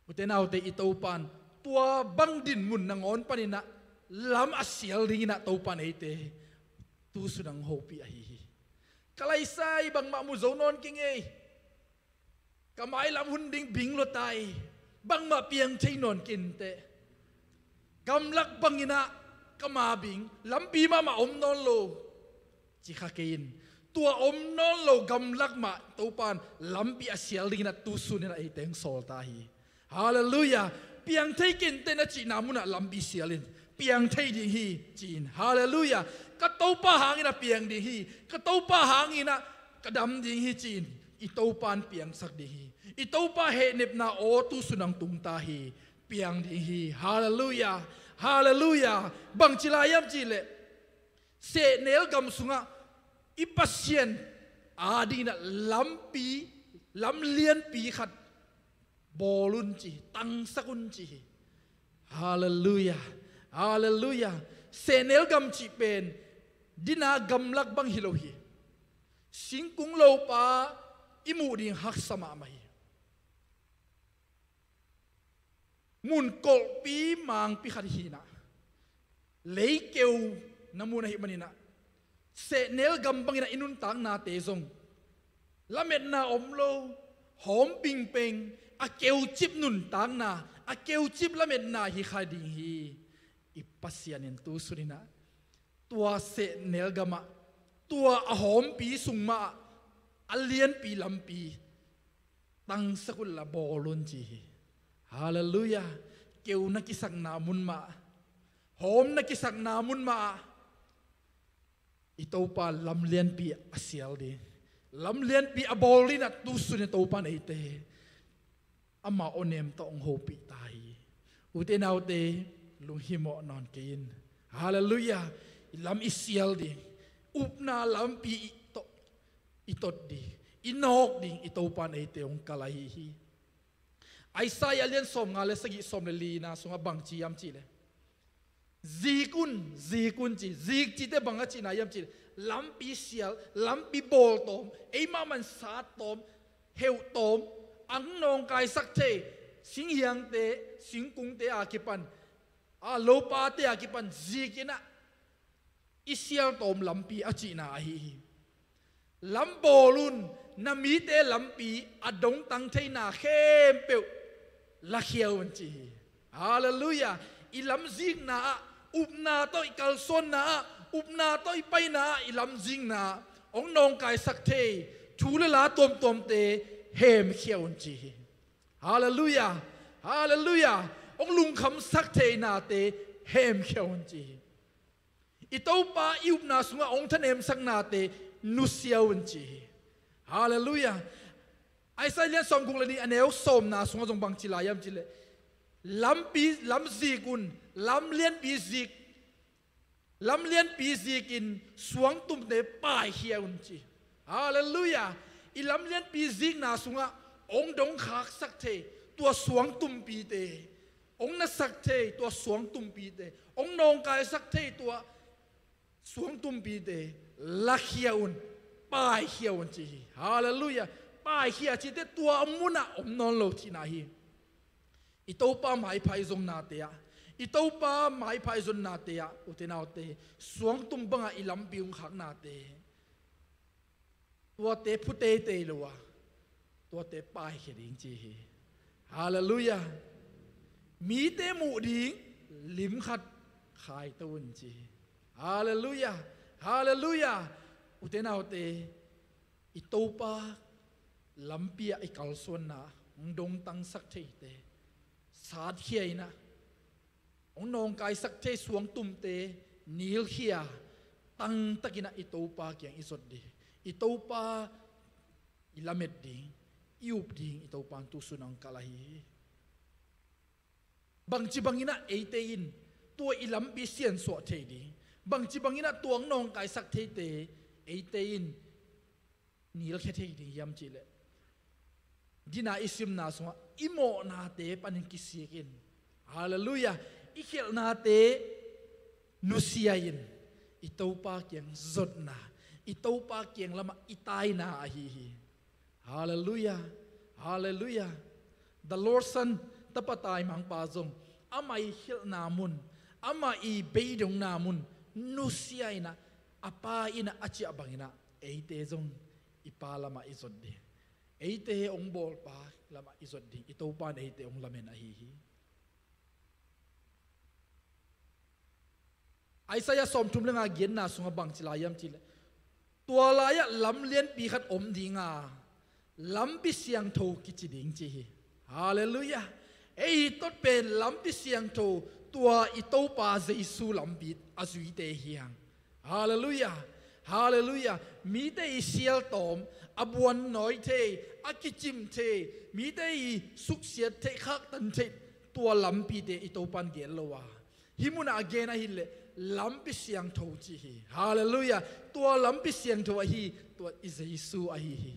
Ute naute, i Topa in tua bang dinmun nangawn panin a lam a sial dingin a Topa in eite tusun a hong hopih ahi hi. Ka laisai bangmah mu zo nawn kei ing ei. Ka mailam hun ding bing lua ta hi. Bangmah piang thei nawn kei inteh. Gamlak bangin a ka ma bing, lampi mahmah om nawn lo, ci kha kei in. Tua om nawn lo gamlak mah Topa in lampi a sial dingin a tusun in a eite hong sawl ta hi. Halleluiah. Piang thei kei inteh na cihna munah lampi sial in, piang thei ding hi ci in. Halleluiah. Ka Topa hangin a piang ding hi, ka Topa hangin a ka dam ding hi ci in. I Topa in piangsak ding hi. I Topa hehnepna aw tusun hong tung ta hi. Piang ding hi. Halleluiah. Halleluiah. Bang ci lai hiam cih leh, sehnel gam sungah i Pasian a dingin a lampi, lam lianpi khat bawl un ci hi, tangsak un ci hi. Halleluiah. Halleluiah. Sehnel gam cih pen dina gamlak bang hi lo hi. Singkung lopa i muh ding haksa mahmah hi. Mun kolhpi mangpi khat hi in a, leikeu na mun ahih manin a, sehnel gam bangin a i nuntaknate zong lametna om lo, hawm pingpeng, a keucip nuntakna, a keucip lametna hi kha ding hi. I Pasian in tu suninah tua sehnel gamah, tua a hawmpi sung mahah a lianpi lampi tangsak unla bawl un ci hi. Halleluiah. Keu na kisakna mun mah, hawm na kisakna mun mah, i Topa lamlianpi a sial ding, lamlianpi a bawl dingin tu sunin Topa in eite ama awnem tawh hong hopih ta hi. Ute naute, lunghimawh nawn kei in. Halleluiah. I lam i sial ding, upna lampi i tot, i tot ding, i nawk ding i Topa in eite hong kal ahi hi. Isaiah lian sawmnga le sagih, sawm le lina sungah bangci hiam cihleh, zik un, zik un ci, zik cite bang a cihna hiam cihleh, lampi sial, lampi bawltawm, eimah man sattawm, heuhtawm, ang nawngkaisak thei singhiangte, singkungte a kipan, a lopate a kipan zikinah i sialtawm lampi a cihna ahi hi. Lam bawl un, na mite lampi a dongtang theina khempeuh lakhia un ci hi. Halleluiah. I lamzikna ah, upna tawh i kalsuanna ah, upna tawh i paina ah, i lamzikna ah hong nawngkaisak thei thu le la tuamtuamte hemkhia un ci hi. Halleluiah. Halleluiah. Hong lungkhamsak theinate hemkhia un ci hi. I Topa i upna sungah hong thanemsaknate nusia un ci hi. Halleluiah. Isaiah lian sawmguk le nih, a neu sawmna sungah zong bangci lai hiam cihleh, lampi, lam zik un, lam lianpi zik, lam lianpi zikin suangtumte paikhia un ci. Halleluiah. I lam lianpi zikna sungah hong dongkhaksak thei tua suangtumpite, hong nasak thei tua suangtumpite, hong nawngkaisak thei tua suangtumpite lakhia un, paikhia un ci hi. Halleluiah. Paikhia cite tua munah om nawn lo cihna hi. I Topa maipha i zonnate ah, i Topa maipha i zonnate ah, ute naute, suangtum bangah i lampi hong khaknate, tuate phu teitei lo a, tuate paikhia ding ci hi. Halleluiah. Mite muh ding lim khat khaito un ci hi. Halleluiah. Halleluiah. Ute naute, i Topa lampi ah i kalsuanna hong dongtangsak theite satkhia inah, hong nawngkaisak thei suangtumte nilkhia, tangtakinah i Topa kiang i zot ding, i Topa i lamet ding, i up ding i Topa in tu sunah hong kal ahi hi. Bangci banginah eite in tua i lampi siansuah thei ding, bangci banginah tua hong nawngkaisak theite eite in nilkhia thei ding hiam cihleh, dina i simna sungah i mawhnate panin kisikin, halleluiah, i khialhnate nusia in, i Topa kiang zotna, i Topa kiang lamah i taina ahi hi. Halleluiah. Halleluiah. The Lord's Son, Tapa taimangpa zong amah i khialhna mun, amah i beidongna mun nusia inah, a Pa inah a ciah banginah eite zong i Pa lamah i zot ding, eite hong bawlpa lamah i zot ding i Topa in eite hong lamen ahi hi. Isaiah sawmthum le nga giatna sungah bangci lai hiam cihleh, tua lai-ah lam lianpi khat om dinga, lampi siangtho kici ding ci hi. Halleluiah. Ei tot pen lampi siangtho, tua i Topa Jesu lampi a zuite hi hang. Halleluiah. Halleluiah. Mite i sialtawm, a buannawi thei, a kicim thei, mite i suksiat thei, khaktan thei, tua lampite i Topa in gen lo a, hih munah a gen ahileh lampi siangtho ci hi. Halleluiah. Tua lampi siangtho ahi, tua i Jesu ahi hi.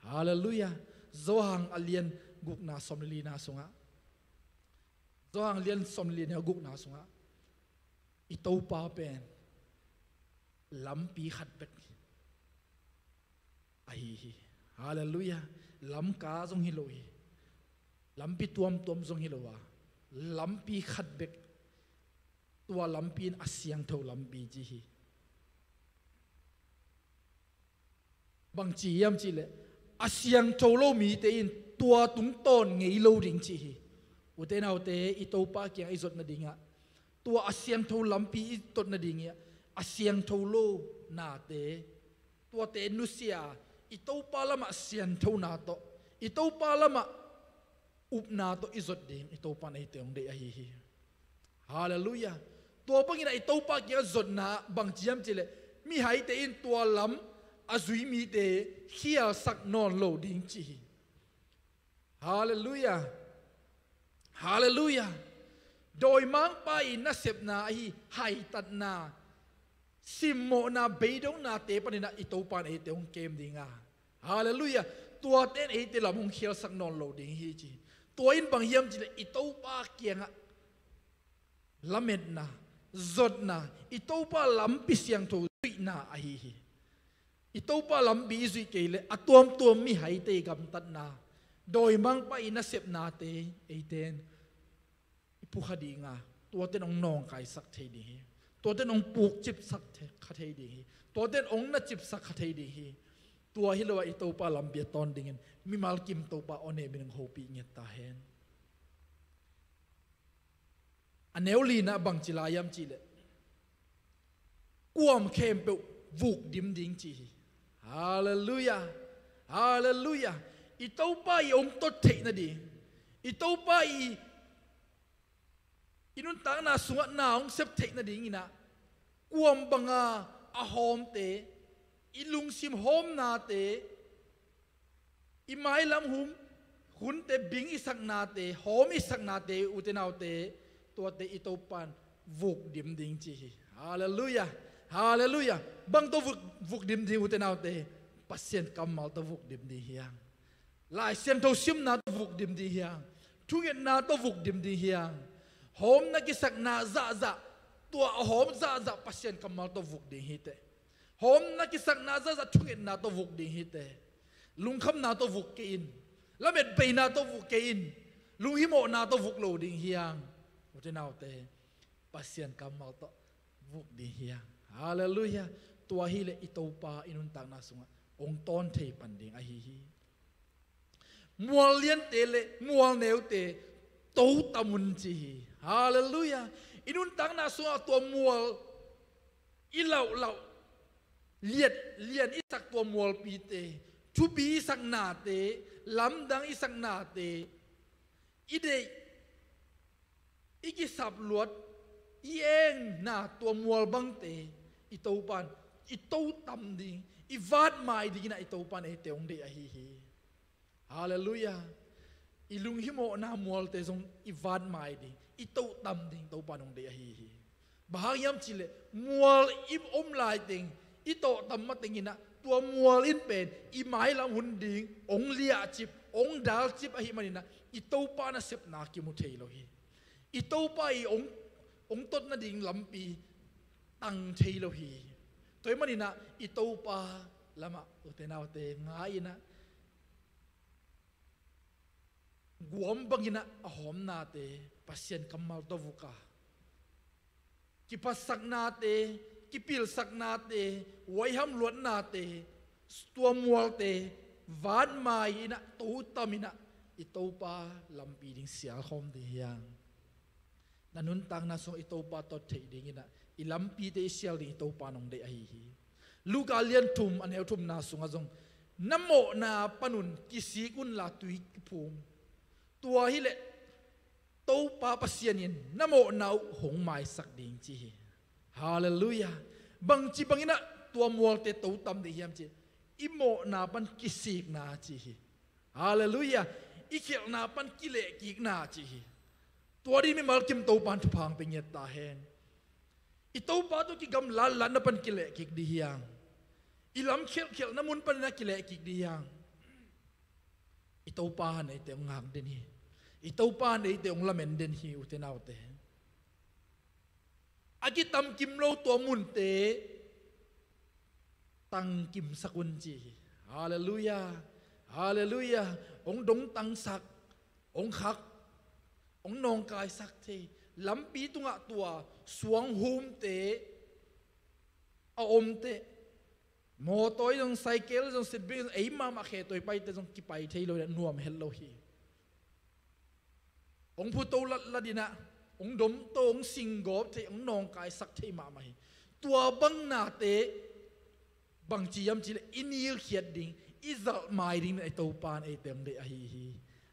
Halleluiah. Johan a lian gukna sawm le lina sungah, Johan lian sawm le lina gukna sungah, i Topa pen lampi khat bek ahi hi. Halleluiah. Lamka zong hi lo hi. Lampi tuamtuam zong hi lo a, lampi khat bek. Tua lampi in a siangtho lampi ci hi. Bangci hiam cihleh, a siangtho lo mite in tua tungtawn ngei lo ding ci hi. Ute naute, i Topa kiangah i zot nadingah, tua a siangtho lampi i tot nadingah, a siangtho lo nate, tuate nusia, i Topa lamah sianthona tawh, i Topa lamah upna tawh i zot ding i Topa in eite hong deih ahi hi. Halleluiah. Tua bangin ah i Topa kiangah zotna bang ci hiam cihleh, mihaite in tua lam a zui mite khialsak nawn lo ding ci hi. Halleluiah. Halleluiah. Dawimangpa i nasepna ahi haitatna, simmawhna, beidongnate panin ah i Topa in eite hong kem ding a. Halleluiah. Tuate in eite lam hong khialsak nawn lo ding hi ci. Tua in bang hiam cihleh i Topa kiangah lametna, zotna, i Topa lampi siangtho zuihna ahi hi. I Topa lampi i zuih kei leh a tuamtuam mihaite i gamtatna, dawimangpa i nasepnate eite in i phukha ding a, tuate in hong nawngkaisak thei ding hi. Tuate in hong pukcipsak the-, kha thei ding hi. Tuate in hong nacipsak kha thei ding hi. Tua hi lo a i Topa lampi a tawn dingin mimal kim Topa Onem in hong hopih ngiat ta hen. A neu lina bang ci lai hiam cihleh, kuam khempeuh vukdim ding ci hi. Halleluiah. Halleluiah. I Topa i hong tot theih nading, i Topa i, i nuntakna sungah na hong sep theih nadingin ah, kuam banga a hawmte, i lungsim hawmnate, i mailam hum, hunte bing i saknate, hawm i saknate, ute naute, tuate i Topa in vukdim ding ci hi. Halleluiah. Halleluiah. Bang tawh vuk, vukdim ding, ute naute? Pasian kammal tawh vukdim ding hi hang. Lai Siangtho simna tawh vukdim ding hi hang. Thungetna tawh vukdim ding hi hang. Hawmna kisakna zahzah, tua a hawm zahzah Pasian kammal tawh vukdim hi teh. Hawmna kisakna zahzah thungetna tawh vukdim hi teh. Lungkhamna tawh vuk kei in. Lametbeina tawh vuk kei in. Lunghimawhna tawh vuk lo ding hi hang. Ute naute, Pasian kammal tawh vukdim hi hang. Halleluiah. Tua hileh i Topa i nuntakna sungah hong tawn thei pan ding ahi hi. Mual liante le mual neute totam un ci hi. Halleluiah. I nuntakna sungah tua mual i lauhlauh, liat, lian i sak tua mualpite, thupi i saknate, lamdang i saknate, i deih, i kisapluat, i engna tua mual bangte, i Topa in i totam ding, i vatmai dingin ah i Topa in eite hong deih ahi hi. Halleluiah. I lunghimawhna mualte zong i vatmai ding, i totam ding Topa in hong deih ahi hi. Bang hang hiam cihleh, mual i om laiteng, i totam mateng in ah, tua mual in pen i mailam hun ding hong liahcip, hong dalcip ahih manin ah, i Topa nasepna kimu thei lo hi. I Topa i hong, hong tot nading lampi tang thei lo hi. Tua ahih manin ah, i Topa lamah, ute naute, ngai in ah, guam bangin ah a hawmnate Pasian kammal tawh vuk a, kiphatsaknate, kipilsaknate, huaiham luatnate, tua mualte vatmai in ah, totam in ah, i Topa lampi ding sialkhawm ding hi hang. Na nuntakna sungah i Topa tot theih dingin ah, i lampite i sial ding i Topa in hong deih ahi hi. Luka lian thum, a neu thumna sungah zong, na mawhna panun kisik unla tui kiphum. Tua hileh Topa Pasian in na mawhna uh hong maisak ding ci hi. Halleluiah. Bangci bangin ah tua mualte totam ding hiam cih, i mawhna pan kisikna ci hi. Halleluiah. I khialhna pan kilehkikna ci hi. Tua ding mimal kim Topa in thupha hong pia ngiat ta hen. I Topa tawh kigamlatlatna pan kilehkik ding hi hang. I lam khialhkhialhna mun panin ah kilehkik ding hi hang. I Topa in eite hong ngak den hi. I Topa in eite hong lamen den hi, ute naute. A kitamkim lo tua munte tangkimsak un ci hi. Halleluiah. Halleluiah. Hong dongtangsak, hong khak, hong nawngkaisak thei. Lampi tungah tua suanghumte a omte, Mawtaw i zong, cycle i zong, sitbing i zong, ei mahmah khe tawi paite zong kipai thei lo in ah nuam het lo hi. Hong phuto latlat in ah, hong domto, hong singgawp thei, hong nawngkaisak thei mahmah hi. Tua bang nate bangci hiam cih leh i nilkhiat ding, i zalhmai ding in ah i Topa in eite hong deih ahi hi.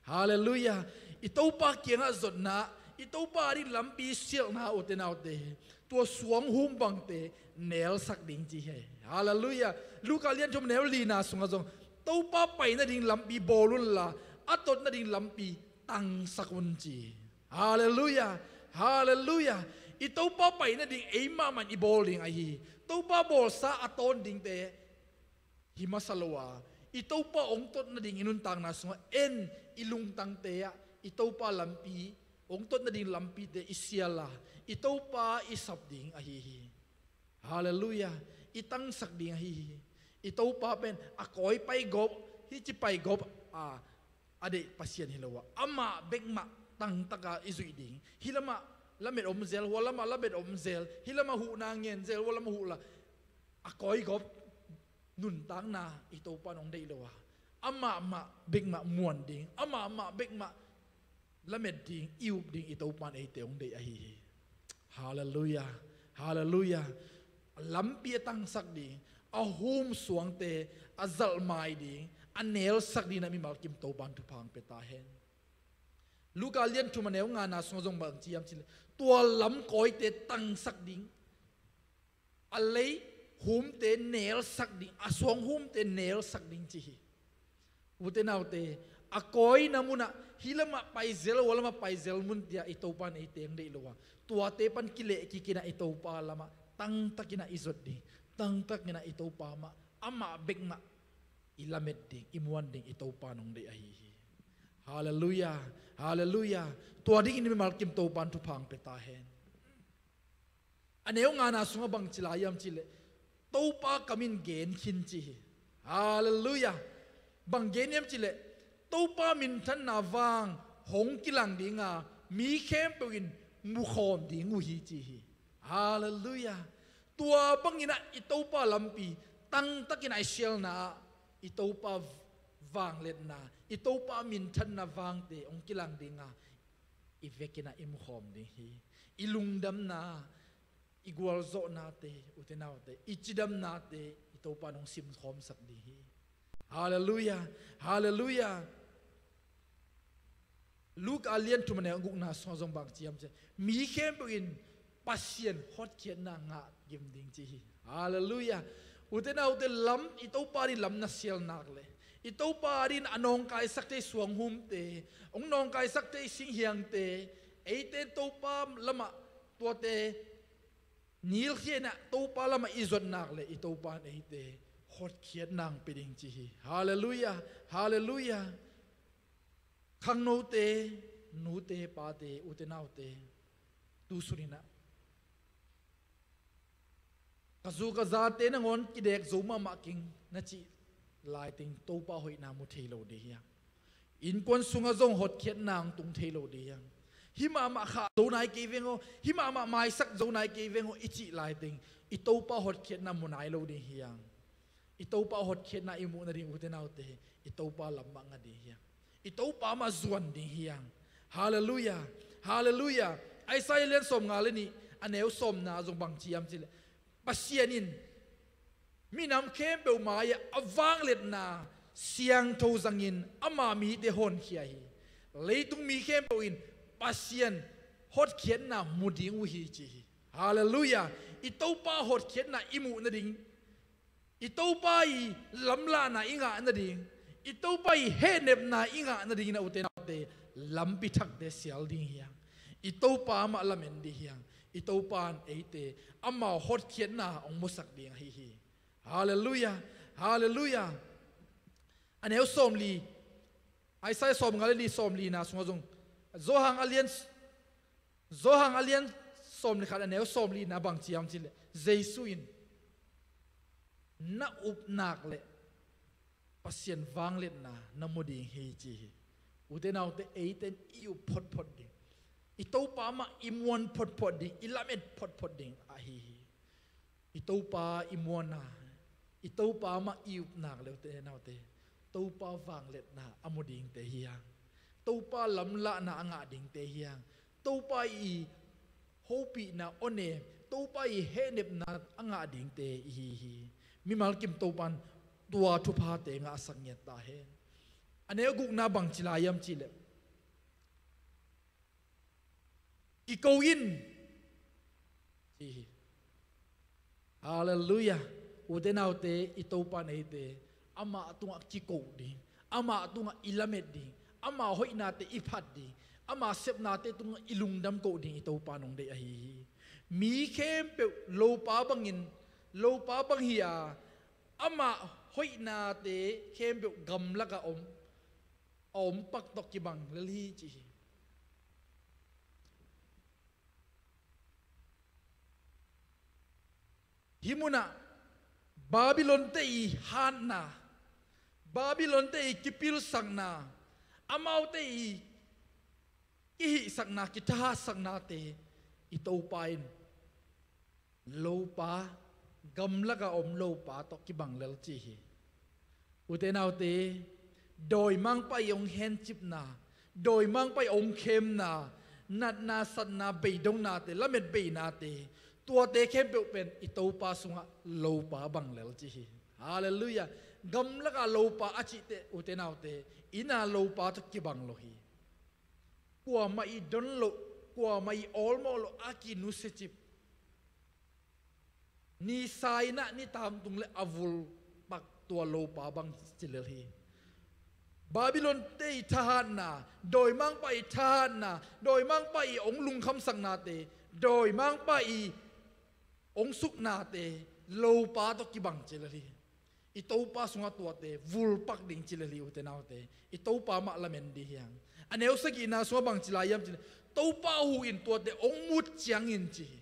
Halleluiah. I Topa kiangah zotna, i Topa ading lampi sialhna, ute naute, tua suanghum bangte nelsak ding ci hi. Halleluiah. Luka lian thum neu lina sungah zong, Topa pai nading lampi bawl unla, a tot nading lampi tangsak un ci. Halleluiah. Halleluiah. I Topa pai nading ei mahmah in i bawl ding ahi hi. Topa bawlsa a tawn dingte hi masa lo a, i Topa hong tot nading i nuntakna sungah en, i lungtangte ah i Topa lampi, hong tot nading lampite i sial a, i Topa i sap ding ahi hi. Halleluiah. I tangsak ding ahi hi. I Topa pen a kawi paigawp, hih ci paigawp a, a deih Pasian hi lo a, amah bek mah tangtaka i zuih ding. Hih lamah lamet om zel, hua lamah lamet om zel, hih lamah huhna ngen zel, hua lamah huhla, a kawigawp nuntakna i Topa in hong deih lo a, amah mah bek mah muan ding, amah mah bek mah lamet ding, i up ding i Topa in eite hong deih ahi hi. Halleluiah. Halleluiah. A lampi a tangsak ding, a hum suangte a zalhmai ding, a nelsak ding in ah mimal kim Topa in thupha hong pia ta hen. Luka lian thum a neu ngana sungah zong bangci hiam cih leh, tua lam kawite tangsak ding, a lei humte nelsak ding, a suanghumte nelsak ding ci hi. Ute naute, a kawina munah, hih lamah pai zel, hua lamah pai zel mun tiah i Topa in eite hong deih lo a, tuate pan kileh kik in ah i Topa lamah tangtak in ah i zot ding, tangtak in ah i Topa mah, amah bek mah i lamet ding, i muan ding i Topa in hong deih ahi hi. Halleluiah. Halleluiah. Tua dingin mimal kim Topa in thupha hong pia ta hen. A neu ngana sungah bangci lai hiam cih leh, Topa kam in gen khin ci hi. Halleluiah. Bang gen hiam cih leh, Topa minthanna vang hong kilang ding a, mi khempeuh in mukhawm ding uh hi ci hi. Halleluiah. Tua bangin ah i Topa lampi tangtak in ah i sialna ah, i Topa vangliatna, i Topa minthanna vangte hong kilang ding a, i vekin ah i mukhawm ding hi. I lungdamna, i gualzawhnate, ute naute, i cidamnate i Topa in hong simkhawmsak ding hi. Halleluiah. Halleluiah. Luka lian thum a neu gukna sungah zong bangci hiam cih leh, mi khempeuh in Pasian hotkhiatna ngah gim ding ci hi. Halleluiah. Ute naute, lam, i Topa ading lam na sial nak leh, i Topa ading a nawngkaisak thei suanghumte, hong nawngkaisak thei singhiangte, eite Topa lamah tuate nilkhia in ah Topa lamah i zot nak leh, i Topa in eite hotkhiatna hong pia ding ci hi. Halleluiah. Halleluiah. Khangnote, nute, pate, ute naute, tu sun in ah, ka zu ka zate nangawn kidek zo mahmah keng, na cih laiteng Topa hoihna mu thei lo ding hi hang. Innkuan sungah zong hotkhiatna hong tung thei lo ding hi hang. Hih mahmah khah zo nai kei veng aw, hih mahmah maisak zo nai kei veng aw, i cih laiteng i Topa hotkhiatna mu nai lo ding hi hang. I Topa hotkhiatna i muh nading, ute naute, i Topa lam mah nga ding hi hang. I Topa mah zuan ding hi hang. Halleluiah. Halleluiah. Isaiah lian sawmnga le nih a neu sawmna zong bangci hiam cih leh, Pasian in minam khempeuh mai-ah a vangliatna siangtho zangin ama mite honkhia hi. Leitung mi khempeuh in Pasian hotkhiatna mu ding uh hi ci hi. Halleluiah. I Topa hotkhiatna i muh nading, i Topa i lamlahna i ngah nading, i Topa i hehnepna i ngah nadingin, a ute naute, lampi thakte sial ding hi hang. I Topa mah lamen ding hi hang. I Topa in eite amau hotkhiatna hong musak ding ahi hi. Halleluiah. Halleluiah. A neu sawmli, Isaiah sawmnga le li, sawmlina sungah zong, Johan a lian, Johan a lian sawmli khat a neu sawmlina bangci hiam cih leh, Jesu in na up nak leh Pasian vangliatna na mu ding hi ci hi. Ute naute, eite in i up photphot ding, i Topa mah i muan photphot ding, i lamet photphot ding ahi hi. I Topa i muanna, I Topa mah i upna le ute naute, Topa vangliatna a mu dingte hi hang. Topa lamlahna a ngah dingte hi hang. Topa i hopihna, awnem, Topa i hehnepna a ngah dingte i hi hi. Mimal kim Topan tua thuphate ngahsak ngiat ta hen. A neu gukna bangci lai hiam cih leh, kiko in, ci hi. Halleluiah. Ute naute, i Topa in eite amah tungah kiko ding, amah tungah i lamet ding, ama hoihnate i phat ding, ama sepnate tungah i lungdam ko ding i Topa in hong deih ahi hi. Mi khempeuh lopa bangin, lopa bang hi a, ama hoihnate khempeuh gamlakah om, a om pak tawh kibang lel hi, ci hi. Hih munah Babylon-te i hatna, Babylon-te i kipilsakna, amaute i kihihsakna, kithahatsaknate i Topa in lopa, gamlakah om lopa tawh kibang lel ci hi. Ute naute, dawimangpa i hong hencipna, dawimangpa i hong khemna, natna, satna, beidongnate, lamet beinate, tuate khempeuh pen i Topa sungah lopa bang lel ci hi. Halleluiah. Gamlakah lopa a cihte, ute naute, inn ah lopa tawh kibang lo hi. Kuamah i don loh, kuamah i awlmawh loh a kinusiacip, nisa in ah nitak tung le a vul pak tua lopa bang ci lel hi. Babylon-te i thahatna, dawimangpa i thahatna, dawimangpa i hong lungkhamsaknate, dawimangpa i hong suknate lopa tawh kibang ci lel hi. I Topa sungah tuate vul pak ding ci lel hi, ute naute. I Topa mah lamen ding hi hang. A neu sagihna sungah bangci lai hiam cih leh, Topa hu in tuate hong mut ciangin ci hi.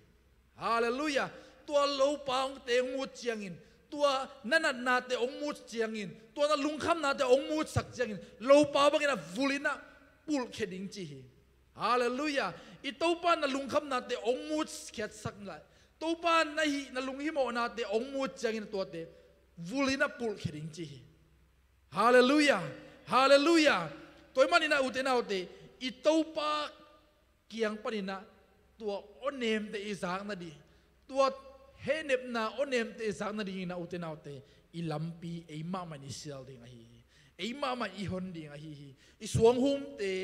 Halleluiah. Tua lopa hongte hong mut ciangin, tua na natnate hong mut ciangin, tua na lungkhamnate hong mutsak ciangin, lopa bangin a vul in ah pulhkhia ding ci hi. Halleluiah. I Topa na lungkhamnate hong mutkhiatsak lai, Topa na hih, na lunghimawhnate hong mut ciangin tuate vul in ah pulhkhia ding ci hi. Halleluiah. Halleluiah. Tua ahih manin ah, ute naute, i Topa kiang panin ah tua awnemte i zak nading, tua hehnepna awnemte i zak nadingin ah, ute naute, i lampi ei mahmah in i sial ding ahi hi. Ei mahmah in i hon ding ahi hi. I suanghumte,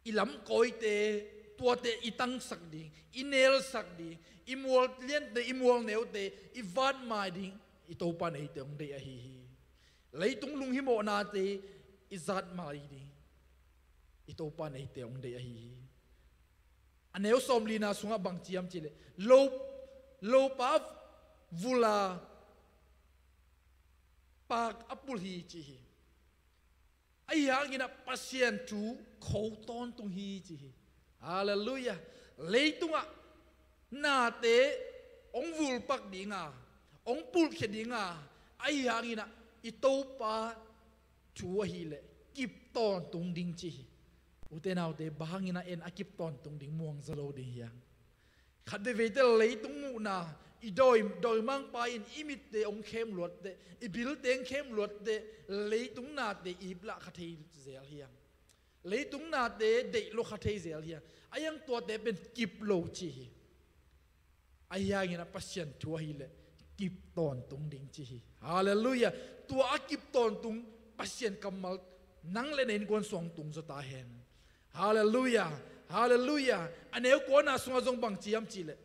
i lamkawite, tuate i tangsak ding, i nelsak ding, i mual liante, i mual neute i vatmai ding i Topa in eite hong deih ahi hi. Leitung lunghimawhnate i zatmai ding i Topa in eite hong deih ahi hi. A neu sawmlina sungah bangci hiam cih leh, lo, lopa vul a paak a pulh hi ci hi. Ahih hangin ah Pasian thu kho tawntung hi ci hi. Halleluiah. Leitungah nate hong vulpak ding a, hong pulhkhia ding a, ahih hangin ah i Topa thu ahih leh kip tawntung ding ci hi. Ute naute, bang hangin ah en a kip tawntung ding, muangza lo ding hi hang. Khat veivei teh leitung muhna, i dawi, dawimangpa in i mitte hong khem luat teh, i bilte hong khem luat teh, leitung nate ip lah kha thei zel hi hang. Leitung nate deih lua kha thei zel hi hang. Ahih hang tuate pen kip lo ci hi. Ahih hangin ah Pasian thu ahih leh kip tawntung ding ci hi. Halleluiah. Tua a kip tawntung Pasian kammal nang le na innkuan sungah tung zaw ta hen. Halleluiah. Halleluiah. A neu kuana sungah zong bangci hiam cih leh,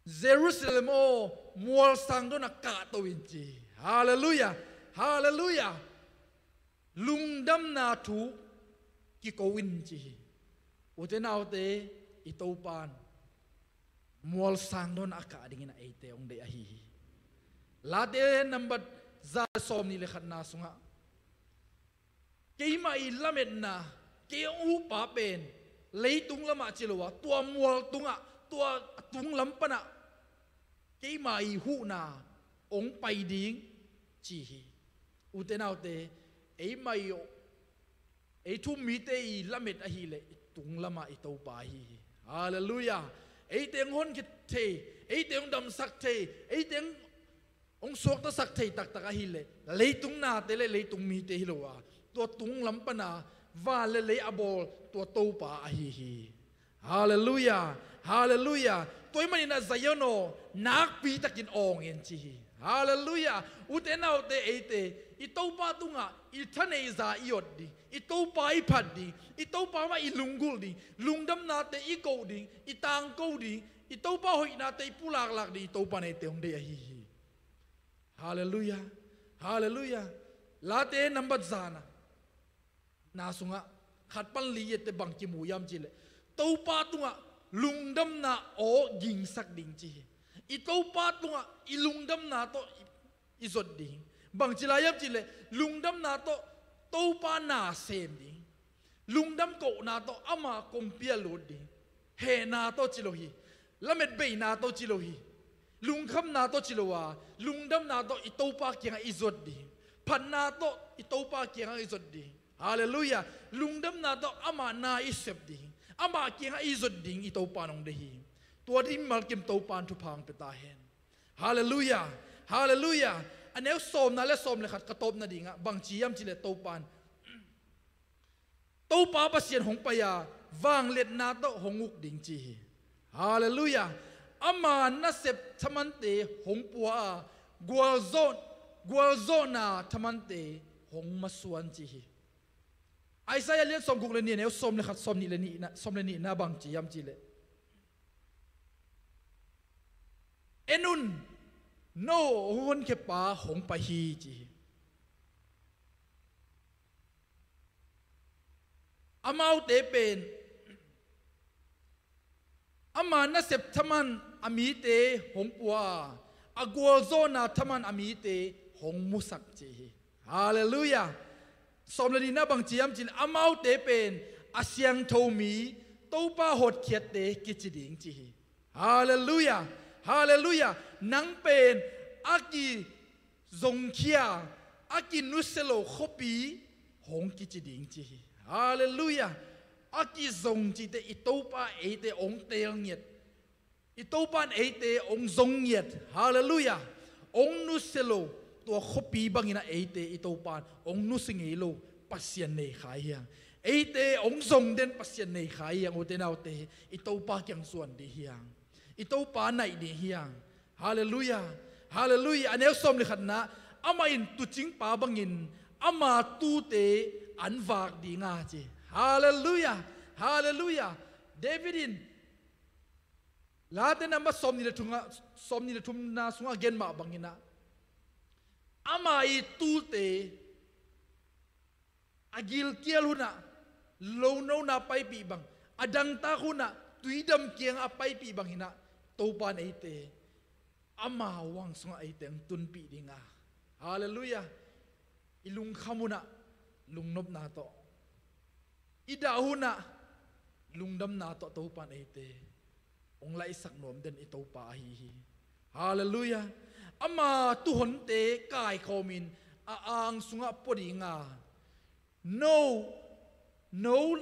Jerusalem aw, mual sang dawnah kahto in ci hi. Halleluiah. Halleluiah. Lungdamna thu kiko in ci hi. Ute naute, i Topa in mual sang dawnah a kah dingin ah eite hong deih ahi hi. Late number za sawmnih le khatna sungah, keimah i lametna, kei hong huhpa pen leitung lamah ci lo a, tua mual tungah, tua a tung lam panah keimah i huhna hong pai ding ci hi. Ute naute, eimah i, ei thu um mite i lamet ahih leh i tung lamah i Topa ahi hi. Halleluiah. Eite hong honkhia thei, eite hong damsak thei, eite hong hong suaktasak thei taktak ahileh leitung nate le leitung mite hi lo a, tua tung lam pana van le lei a bawl tua Topa ahi hi. Halleluiah. Halleluiah. Tua ahih manin ah Zion aw, nakpi takin awng in ci hi. Halleluiah. Ute naute, eite i Topa tungah i thaneihza i ot ding, i Topa i phat ding, i Topa mah i lunggulh ding, lungdamnate i koh ding, i tangko ding, i Topa hoihnate i pulaklak ding, i Topa in eite hong deih ahi hi. Halleluiah. Halleluiah. Late nambat zana na sungah khat pan li ette bang kimu hiam cihleh, Topa tungah lungdamna aw gingsak ding ci hi. I Topa tungah i lungdamna tawh i, i zot ding. Bangci lai hiam cihleh, lungdamna tawh Topa na sem ding. Lungdam kohna tawh ama kongpi ah lut ding. Hehna tawh ci lo hi. Lametbeina tawh ci lo hi. Lungkhamna tawh ci lo a, lungdamna tawh i Topa kiangah i zot ding. Phatna tawh i Topa kiangah i zot ding. Halleluiah. Lungdamna tawh ama na i sep ding. Ama kiangah i zot ding, i Topa in hong deih hi. Tua ding mimal kim Topa in thupha hong pia ta hen. Halleluiah. Halleluiah. A neu sawmna le sawm le khat ka tawpna dingah bangci hiam cihleh, Topa in Topa Pasian hong pai a, vangliatna tawh hong uk ding ci hi. Halleluiah. Ama nasep thamante hong pua a, gualzawh, gualzawhna thamante hong masuan ci hi. Isaiah lian sawmguk le nih, a neu sawm le khat, sawmnih le nihna, sawm le nihna bangci hiam cihleh, en un, no hong honkhiapa hong pai hi ci hi. Amaute pen ama nasep thaman a mite hong pua a, a gualzawhna thaman a mite hong musak ci hi. Halleluiah. Sawm le nihna bangci hiam cihleh, amaute pen a siangtho mi, Topa hotkhiatte kici ding ci hi. Halleluiah. Halleluiah. Nang pen a kizongkhia, a kinusia lo khuapi hong kici ding ci hi. Halleluiah. A kizong cihte i Topa eite hong teel ngiat. I Topa in eite hong zong ngiat. Halleluiah. Hong nusia lo tua khuapi bangin ah eite i Topa in hong nusia ngei lo Pasian nei kha hi hang. Eite hong zong den Pasian nei kha hi hang, ute naute. I Topa kiang zuan ding hi hang. I Topa naih ding hi hang. Halleluiah. Halleluiah. A neu sawm le khatna, amah in tuucingpa bangin ama tuute an vak ding a ci. Halleluiah. Halleluiah. David in Late nambat sawmnih le thumna, sawmnih le thumna sungah a gen mah bangin ah, ama i tuute a gilkial hunah lonona paipih bang, a dangtak hunah tuidam kiangah a paipih bangin ah, Topa in eite ama huang sungah eite hong tunpih ding a. Halleluiah. I lungkham hunah lungnopna tawh, i dah hunah lungdamna tawh Topa in eite hong laihsak nuam den i Topa ahi hi. Halleluiah. Ama tuuhonte kaikhawmin a ang sungah pua ding a, no, no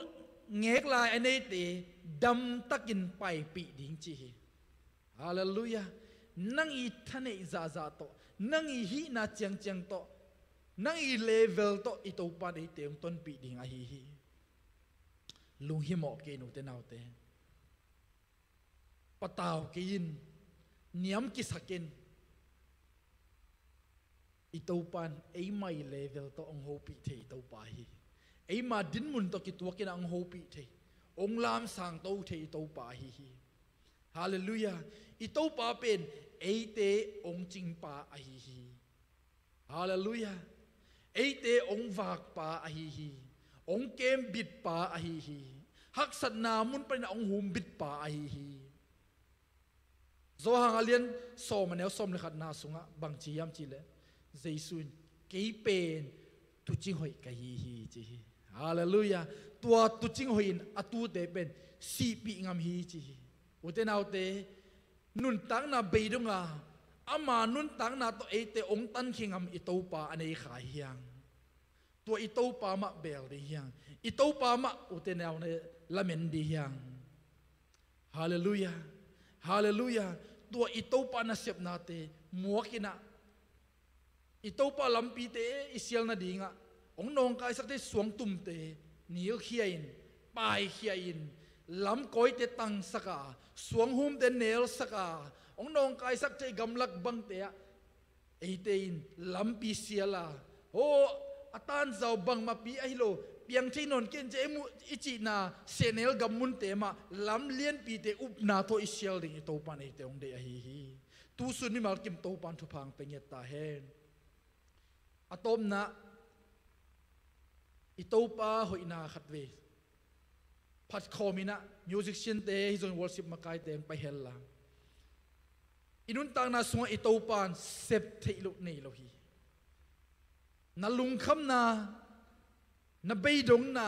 ngek lai a neite damtakin paipih ding ci hi. Halleluiah. Nang i thaneih zahzah tawh, nang i hihna ciangciang tawh, nang i level tawh i Topa in eite hong tonpih ding ahi hi. Lunghimawh kei in, ute naute. Patau kei in, niam kisak in. I Topa in eima i level tawh hong hopih thei i Topa hi. Eima dinmun tawh kituakin ah hong hopih thei, hong lamsangto thei i Topa ahi hi. Halleluiah. I Topa pen eite hong cingpa ahi hi. Halleluiah. Eite hong vakpa ahi hi. Hong kembitpa ahi hi. Haksatna mun panin ah hong humbitpa ahi hi. Johan a lian sawm, a neu sawm le khatna sungah bangci hiam cihleh, Jesu in, "Kei pen tuucing hoih ka hi hi," ci hi. Halleluiah. Tua tuucing hoih in a tuute pen sihpih ngam hi ci hi. Ute naute, nuntakna bei dong a, ama nuntakna tawh eite hong tankhia ngam i Topa a nei kha hi hang. Tua i Topa mah beel ding hi hang. I Topa mah, ute naute, lamen ding hi hang. Halleluiah. Halleluiah. Tua i Topa nasepnate muak in ah, I Topa lampite i sial nadingah hong nawngkaisak thei suangtumte nilkhia in, paikhia in, lamkawite tangsak a, suanghumte nelsak a, hong nawngkaisak thei gamlak bangte ah eite in lampi sial a, aw, a tanzau bangmahpi ahi lo, piang thei nawn kei in ci, i cihna sehnel gam munte mah lam lianpite upna tawh i sial ding i Topa in eite hong deih ahi hi. Tusun mimal kim Topa in thupha hong pia ngiat ta hen. A tawpna, i Topa hoihna khatvei phatkhawm in ah, musician-te hi zong worship makaite hong pai hel la, i nuntakna sungah i Topa in sep theih loh nei lo hi. Na lungkhamna, na beidongna,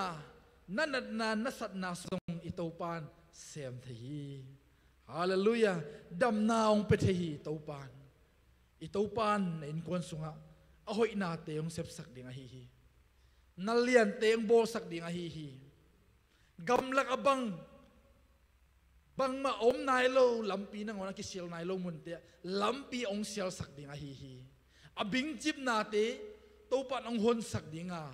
na natna, na satna zong i Topa in sem thei hi. Halleluiah. Damna hong pia thei hi i Topa in. I Topa in na innkuan sungah a hoihnate hong sepsak ding ahi hi. Na liante hong bawlsak ding ahi hi. Gamlak a bang, bangmah om nai lo lampi, nangawn a kisial nai lo munte ah lampi hong sialsak ding ahi hi. A bingcipnate Topa in hong honsak ding a,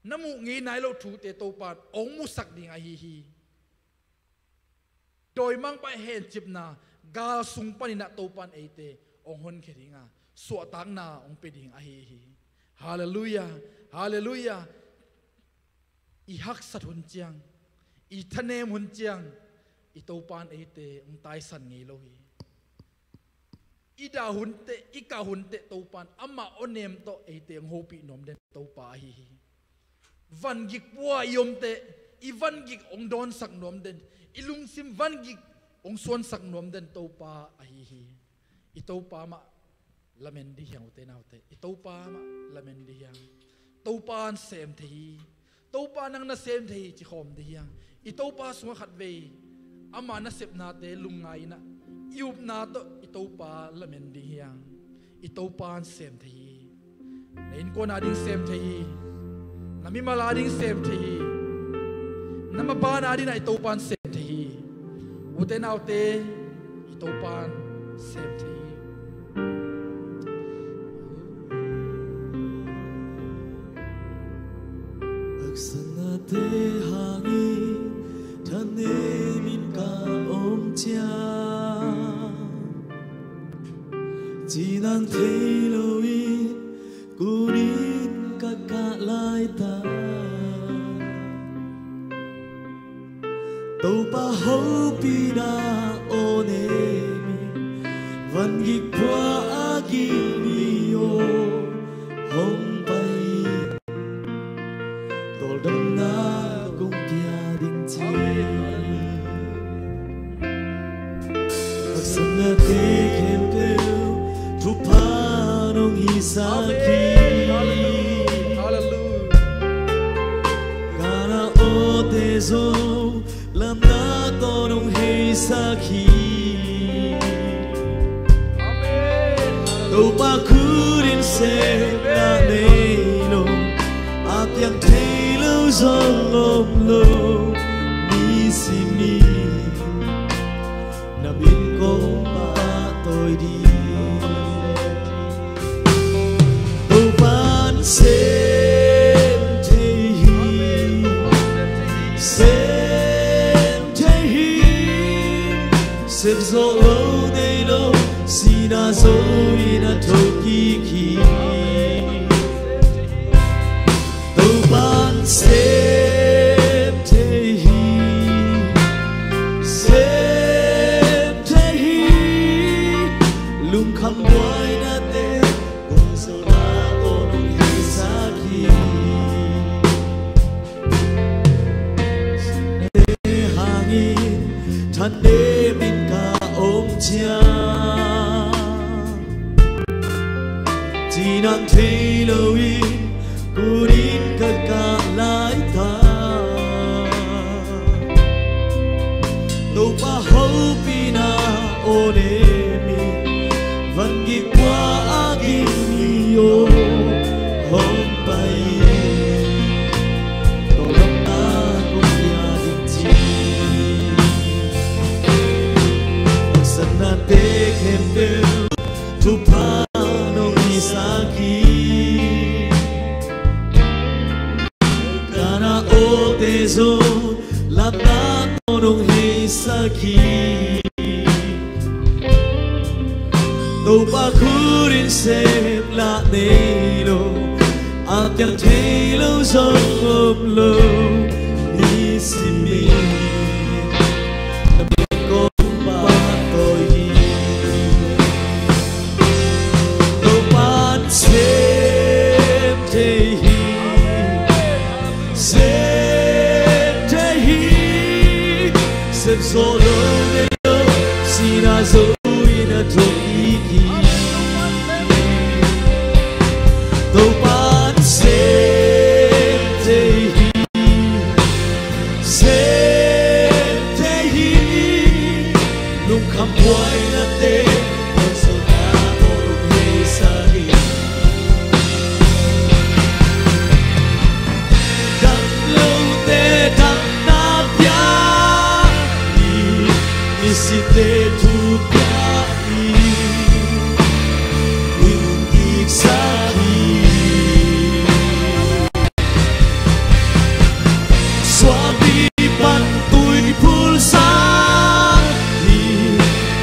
na muh ngei nai lo thute Topa in hong musak ding ahi hi. Dawimangpa hencipna gal sung panin ah Topa in eite hong honkhia ding a, suahtakna hong pia ding ahi hi. Halleluiah. Halleluiah. I haksat hun ciang, i thanem hun ciang, i Topa in eite hong taisan ngei lo hi. I dah hun teh, i kah hun teh Topa in amah awnem tawh eite hong hopih nuam den Topa ahi hi. Vangik pua i om teh, i vangik hong dawnsak nuam den, i lungsim vangik hong suansak nuam den Topa ahi hi. I Topa mah lamen dih hi hang, ute naute. I Topa mah lamen dih hi hang. Topa in sem thei hi. Topa, nang na sem thei hi, ci khawm dih hi hang. I Topa sungah khatvei ama nasepnate lungngai in ah, i upna tawh i Topa lamen dih hi hang. I Topa in sem thei hi. Na innkuan ading sem thei hi. Na mimal ading sem thei hi. Na maban ading ah i Topa in sem thei hi. Ute naute, i Topa in sem thei hi. Haksatnate hangin thanem in ka om ciang, cinang thei loin kunin ka kah laitak, Topa hopihna awnem in vangik pua a gil mi aw hong pai in, tawldamna kong pia ding ci. Haksatnate khempeuh thupha nong hisak hi. Amen. Halleluiah. Halleluiah. Ka na awte zong lamna tawh nong heisak hi. Amen. Topa khut in sepna nei lo, a piang thei lo zong om lo, nisim in na min kong pahtawi ding. Topa in sem thei hi, sem thei hi. Sem zawh lo nei lo, sihna zo in a thokik hi. Topa in sem thei hi, sem thei hi. Lungkham buainate, buaizo na aw nong heisak hi. Hangin thanem in ka om ciang, cinang thei loin kunin ka kah laitak, Topa hopihna awnem in vangik pua a gil mi aw hong pai in, tawldamna kong pia ding ci. Haksatnate khempeuh thupha nong hisak hi. hong heisak hi. Topa khut in sem lah nei lo, a piang thei lo zong om lo. Ni simin na min kong pahtawi hi. Topa'n sem thei hi, sem thei hi. Sem zawh lo nei lo, sihna zo-in a thokik hi. Topa'n sem thei hi, sem thei hi. Lungkham buainate, damlote damna pia hi, misite thu pia hi, hing kiksak hi. Suangpi pan tui phulsak hi,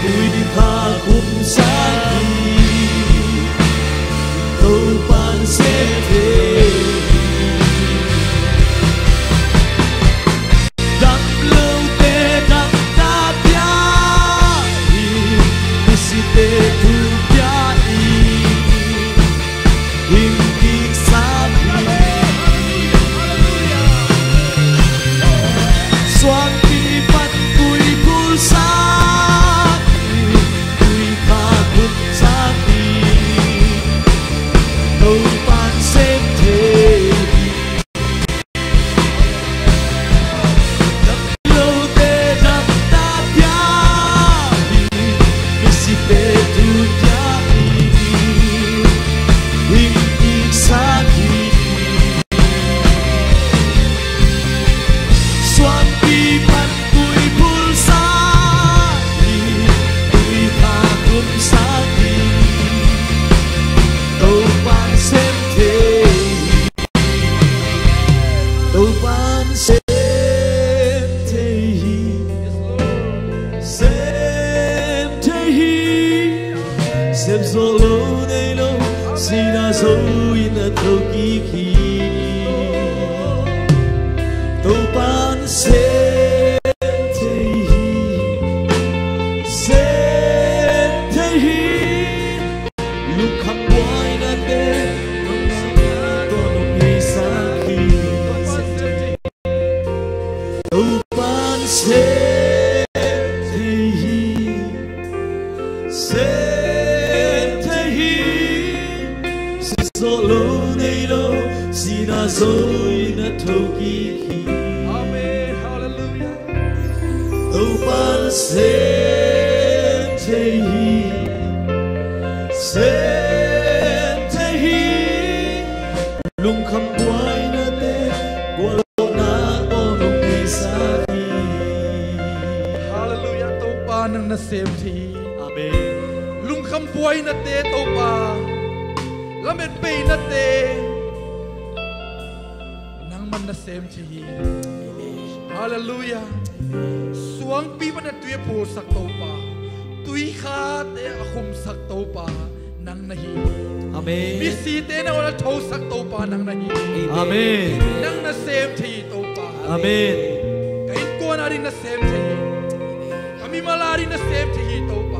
tui kha khumsak hi. Topa'n sem thei hi. Damlote damna pia hi, misite thu pia hi, hing kiksak hi. Suangpi pan tui phulsak hi, tui kha khumsak hi. Topa'n sem thei hi. Damlote damna pia hi, misite thu pia hi, hing kiksak hi. Suangpi pan tui phulsak hi, tui kha khumsak hi. Topa'n sem thei hi. Topa'n sem thei hi. Sem thei hi. Sem zawh lo nei lo, sihna zo-in a thokik hi. Topa'n sem thei hi. Sem thei hi. Lungkham buainate, Topa'n hong heisak hi. Topa'n sem thei hi. Sem thei hi. Sem zawh lo nei lo, sihna zo-in a thokik hi. Amen. Halleluiah. Topa'n sem thei hi. Sem thei hi. Lungkham buainate, guallawhna tawh hong heisak hi. Halleluiah. Topa, nang na sem thei hi. Amen. Lungkham buainate, Topa, lametpeinate, nangman na sem thei hi. Halleluiah. Suangpi pan a tui a phulsak Topa, tui khate a khumsak Topa nang na hi. Amen. Misite na awn a thosak Topa nang na hi. Amen. Nang na sem thei hi Topa. Amen. Ka innkuan a ding na sem thei hi. Ka mimal a ding na sem thei hi Topa.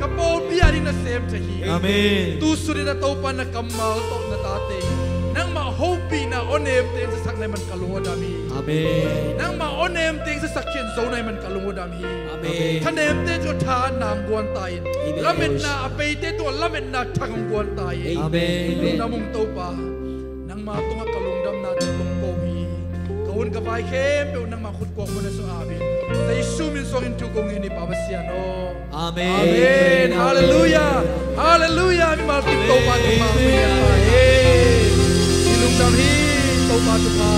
Ka pawlpi a ding na sem thei hi. Amen. Tu sun in a Topa, na kammal tawh na tate nangmah hopihna, awnemte in zasak na hih man ka lung aw dam hi. Amen. Nangmah awnemte in zasak khin zo na hih man ka lung aw dam hi. Amen. Thanemte tungah thahatna hong guan ta in. Amen. Lametna a peite tungah lametna thak hong guan ta in. Amen. Lungdam ung Topa. Nangma tungah ka lungdamna tawh kong ko hi. Ka hun ka vai khempeuh nangma khut kuang mun ah zong ap in. Jesu min suangin thu kong ngen hi Pa Pasian aw. Amen. Amen. Halleluiah. Halleluiah. Mimal kim Topa thupha hong pia ta hen. I lungdam hi. Topa thupha.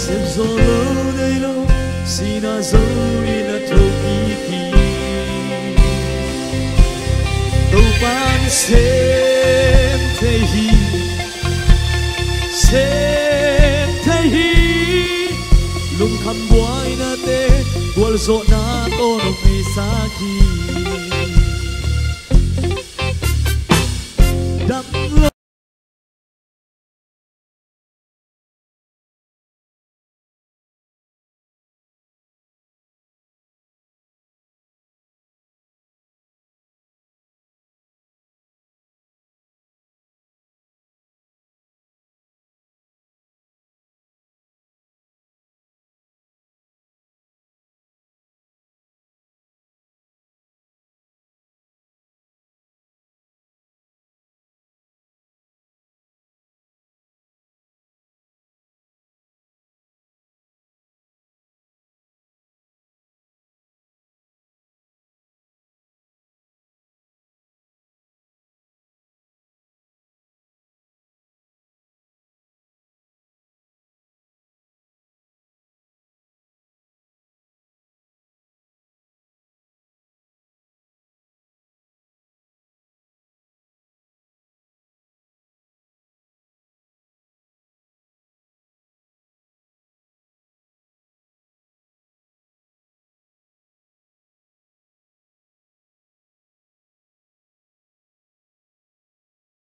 Sem zawh lo nei lo, sihna zo-in a thokik hi. Topa'n sem Buainate gualzawhna tawh nong neihsak hi.